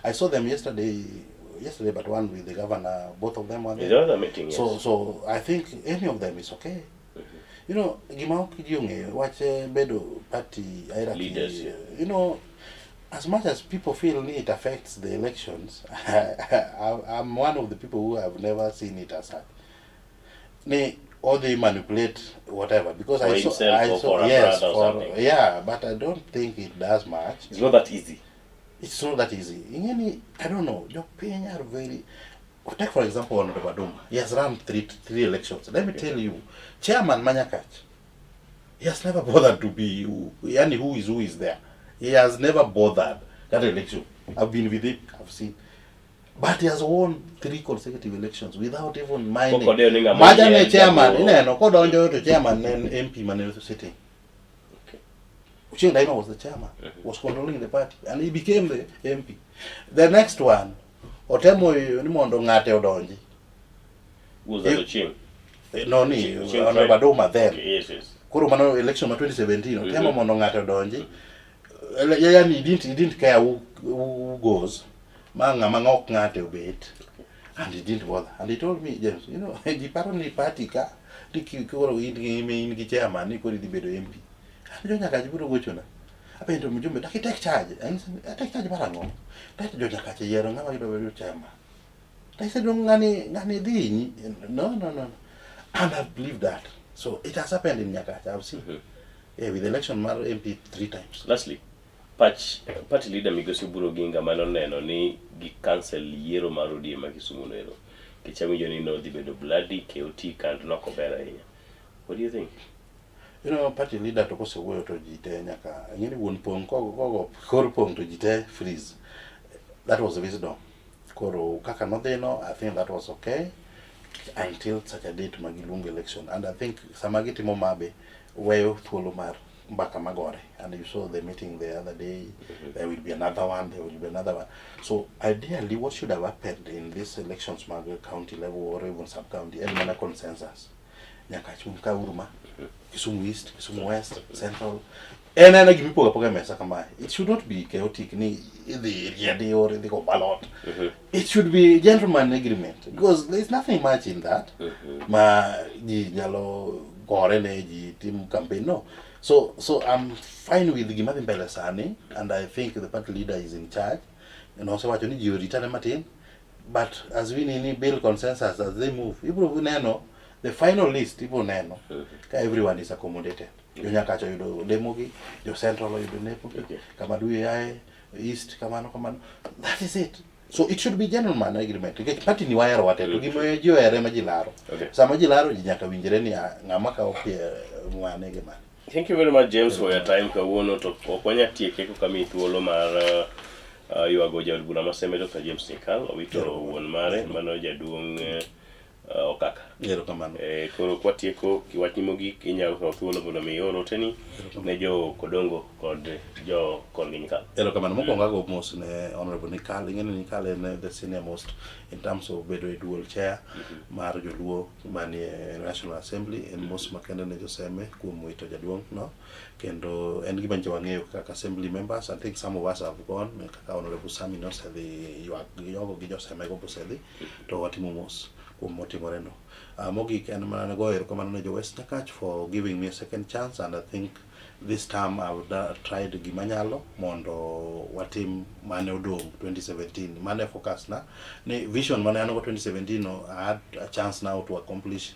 I saw them yesterday, but one with the governor, both of them were there. The other meeting, yes. So I think any of them is okay. Gima ok ji ong'eyo, wach bedo party hierarchy, Leaders, yeah. As much as people feel it affects the elections, I'm one of the people who have never seen it as such. Ni, or they manipulate whatever, because For I saw, himself I or saw, for a yes, brother or for, something. yeah, but I don't think it does much. It's not that easy. It's not that easy. Ingeni, I don't know. Jopiny are very. Take for example Honorable Aduma. He has run three elections. Let me tell you, Chairman Manyakach, he has never bothered to be, yani who is there. He has never bothered that election. I've been with him, I've seen. But he has won 3 consecutive elections without even minding. Koko deo ni ng'ama Maja ne oyier chairman, jaluo. ineno, kodonjo to chairman ne en MP mane sitting. Ochieng Daima was the chairman, was controlling the party, and he became the MP. The next one, otemo ni mondo ng'ate odonji. Who was that, If Ochieng? No, ni, Ochieng Honorable Fred. Aduma then. Okay, yes. Koro mano election ma 2017, otemo mondo ng'ate odonji. Yani he didn't care who goes. Ma ng'ama ok ng'ate obet. And he didn't bother. And he told me, James, ji paro ni party ka, ni koro in gi chairman, ni koro idhi bedo MP. And jo Nyakach biro gochona. Apenjo mjumbe, dak i take charge? And he said, I take charge mar ang'o? Let jo Nyakach yiero ng'ama gidwa bedo chairman. I said, no, ng'ani dhi hinyi. No, no, no. And I believe that. So it has happened in Nyakach, I've seen. Yeah, with election mar MP three times. Lastly, pach party leader Migosi Oburu Oginga manoneno ni gi cancel yiero mar ODM ma Kisumu noero. Nikech awinjo ni nodhi bedo bloody, chaotic and nok ober ahinya. What do you think? Party leader to kosewuoyo to ji te nyaka ing'e ni wuon pong' kogo kogo kor pong' to ji te freeze. That was wisdom. Koro kaka nodhino, I think that was okay until such a date ma giluongo election. And I think sama gitimo mabe weyo thuolo mar mbaka magore. And you saw the meeting the other day, there will be another one, there will be another one. So ideally what should have happened in these elections mag county level or even sub county en mana consensus. Nyaka chung ka uruma Kisumu East, Kisumu West, Central. En ena gima ipogo apoga e mesa kamae. It should not be chaotic ni idhi riedi or idhi go ballot. It should be gentleman agreement because there is nothing much in that. Ma ji nyalo gore ne ji tim campaign no. So I'm fine with gima dhi mbele sani and I think the party leader is in charge. And osewacho ni ji oritane matin but as we nini build consensus as they move ibro neno the final list ibro neno ka everyone is accommodated. Jo Nyakach oyudo lemogi, jo Central oyudo lemogi, kama Duyo yae, East kamano kamano. That is it. So it should be gentleman agreement. Nikech party ni wahero wate to gima ji ohere ma ji laro. Sama ji laro ji nyaka winjre ni ah, ng'ama kawo mane gi mane. Thank you very much, James, for your time kawuono to ok wanya tieke koka miyi thuolo mar ywago jaod bura ma Seme Dr. James Nyikal owito wuon mare mano jaduong' Okaka. Erokamano. Koro kwatieko kiwachni mogik inyalo kawo thuolo mondo mi ior oteni ne jo Kodongo kod jo korgi Nyikal. Erokamano. Mokwongo ago mos ne Honorable Nyikal. Ing'e ni Nyikal en the senior most in terms of bedo e dual chair mar joluo manie National Assembly. En mos makende ne joseme kuom wito jaduong' no. Kendo en gima nyicha wang'eyo kaka assembly members. I think some of us have gone. Kaka Honorable Sami nosedhi ywak gi jogo gi joseme go bosedhi. To watimo mos kuom motimore no. Mogik en mana goyo erokamano ne jo West Nyakach for giving me a second chance and I think this term I've tried gima nyalo mondo watim mane odong' 2017. Mane focus na ni vision mane an go 2017 no, I had a chance now to accomplish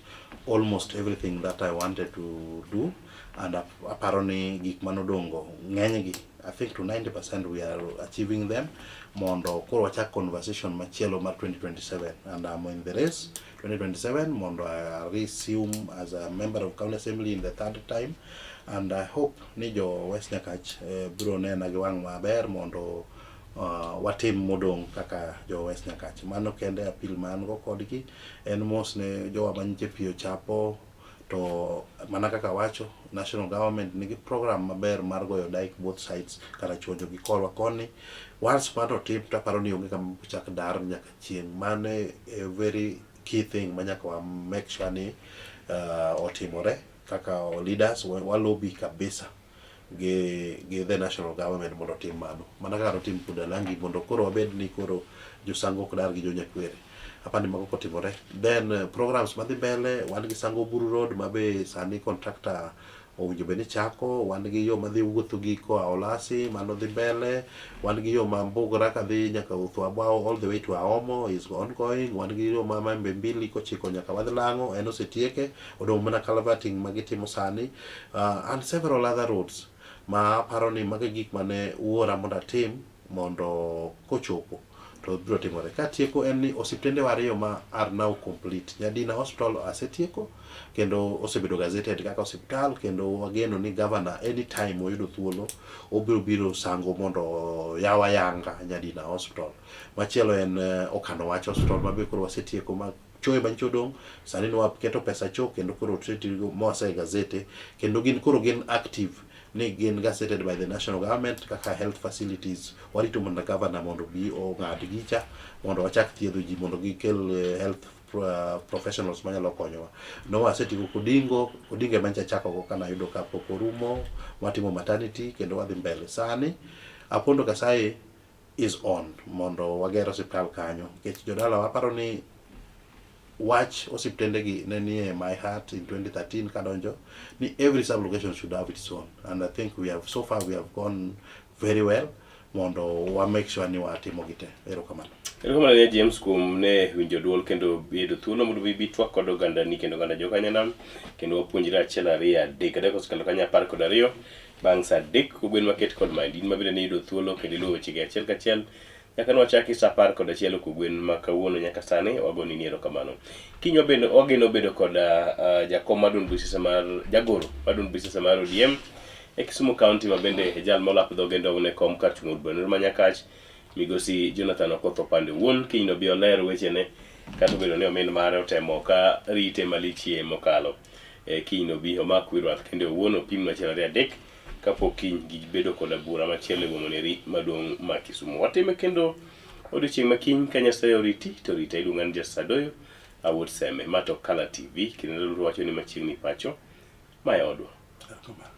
almost everything that I wanted to do and aparo ni gik mane odong' go ng'eny gi I think to 90% we are achieving them mondo koro wachak conversation machielo mar 2027 and I'm in the race 2027 mondo I resume as a member of county assembly in the third time and I hope ni jo West Nyakach biro nena gi wang' maber mondo watim modong' kaka jo West Nyakach. Mano kende appeal ma an go kodgi en mos ne jowa manyiche pi ochapo to mana kaka wacho national government nigi program maber mar goyo dike both sides Karachuonyo gi korwa koni. Once mano otim to aparo ni onge kama chak dar nyaka chieng'. Mano e very key thing ma nyaka wa make sure ni otimore kaka leaders wa lobby kabisa gi the national government mondo otim mano. Mana kaka notim Budalangi mondo koro wabed ni koro josango ok dar gi jo Nyakwere. Apani mago kotimore. Then programs madhi mbele wan gi Sango Oburu Road ma be sani contractor owinjo bed ni chako, wan gi yo madhi wuotho gi koa Olasi mano dhi mbele, wan gi yo ma Mbugra kadhi nyaka Uthwabao all the way to Aomo is ongoing, wan gi yo ma Maembe Mbili kochiko nyaka Wadh Lang'o en osetieke, odong' mana culverting ma gitimo sani and several other roads ma aparo ni mago e gik mane uora mondo atim mondo kochopo to biro timore. Katieko en ni osiptende wa ariyo ma are now complete. Nyadina Hospital asetieko kendo osebedo gazetted kaka osiptal kendo wageno ni governor anytime oyudo thuolo obiro biro sango mondo yaw ayanga Nyadina Hospital. Machielo en Okano Wach Hospital ma be koro wasetieko ma choe manyicha odong' sani ne waketo pesa cho kendo koro osetigo mose gazete kendo gin koro gin active ni gin gazetted by the national government kaka health facilities. Warito mana governor mondo obi ong'ad gicha mondo wachak thiedho ji mondo gikel health professionals manyalo konyowa. No wasetieko Kodingo, Kodingo ema nyocha achako go kana ayudo ka pok orumo, watimo maternity kendo wadhi mbele. Sani Apondo Kasai is on mondo wager osiptal kanyo nikech jodala waparo ni wach osiptende gi ne nie my heart in 2013 kadonjo ni every sub location should have its own and I think we have so far we have gone very well. mondo wa make sure ni watimo gi te. Erokamano. Erokamano ne James kuom ne winjo duol kendo bedo thuolo mondo bi twak kod ogandani kendo oganda jokanyanam kendo wapuonjre achiel ariyo adek adek osekalo kanyo 12 bang' saa 3 kogwen maket kod mind in ma bende niyudo thuolo kendo iluwo wechegi achiel kachiel nyaka nwachaki saa 11 kogwen ma kawuono nyaka sani wagoni ni erokamano. Kinywa bende wageno bedo kod jakom mar duond buche mar jagoro mar duond buche mar ODM e Kisumu County ma bende e jal molap dhoge ndong' ne kom kar chung' od bura ma Nyakach Migosi Jonathan Okoth Opande wuon kiny nobi oler wechene kata obedo ni omin mare otemo ka rite malichie mokalo. E, kiny nobi omak wi rwath kende owuon opim achiel ariyo adek kapok kiny gibedo koda bura machielo e boma neri maduong' ma Kisumu. Watime kendo odiochieng' ma kiny ka Nyasaye oriti to rita iluonga ni Justice Adoyo awuod Seme ma to Kala TV kendo wacho ni machiegni pacho ma e odwa. Erokamano.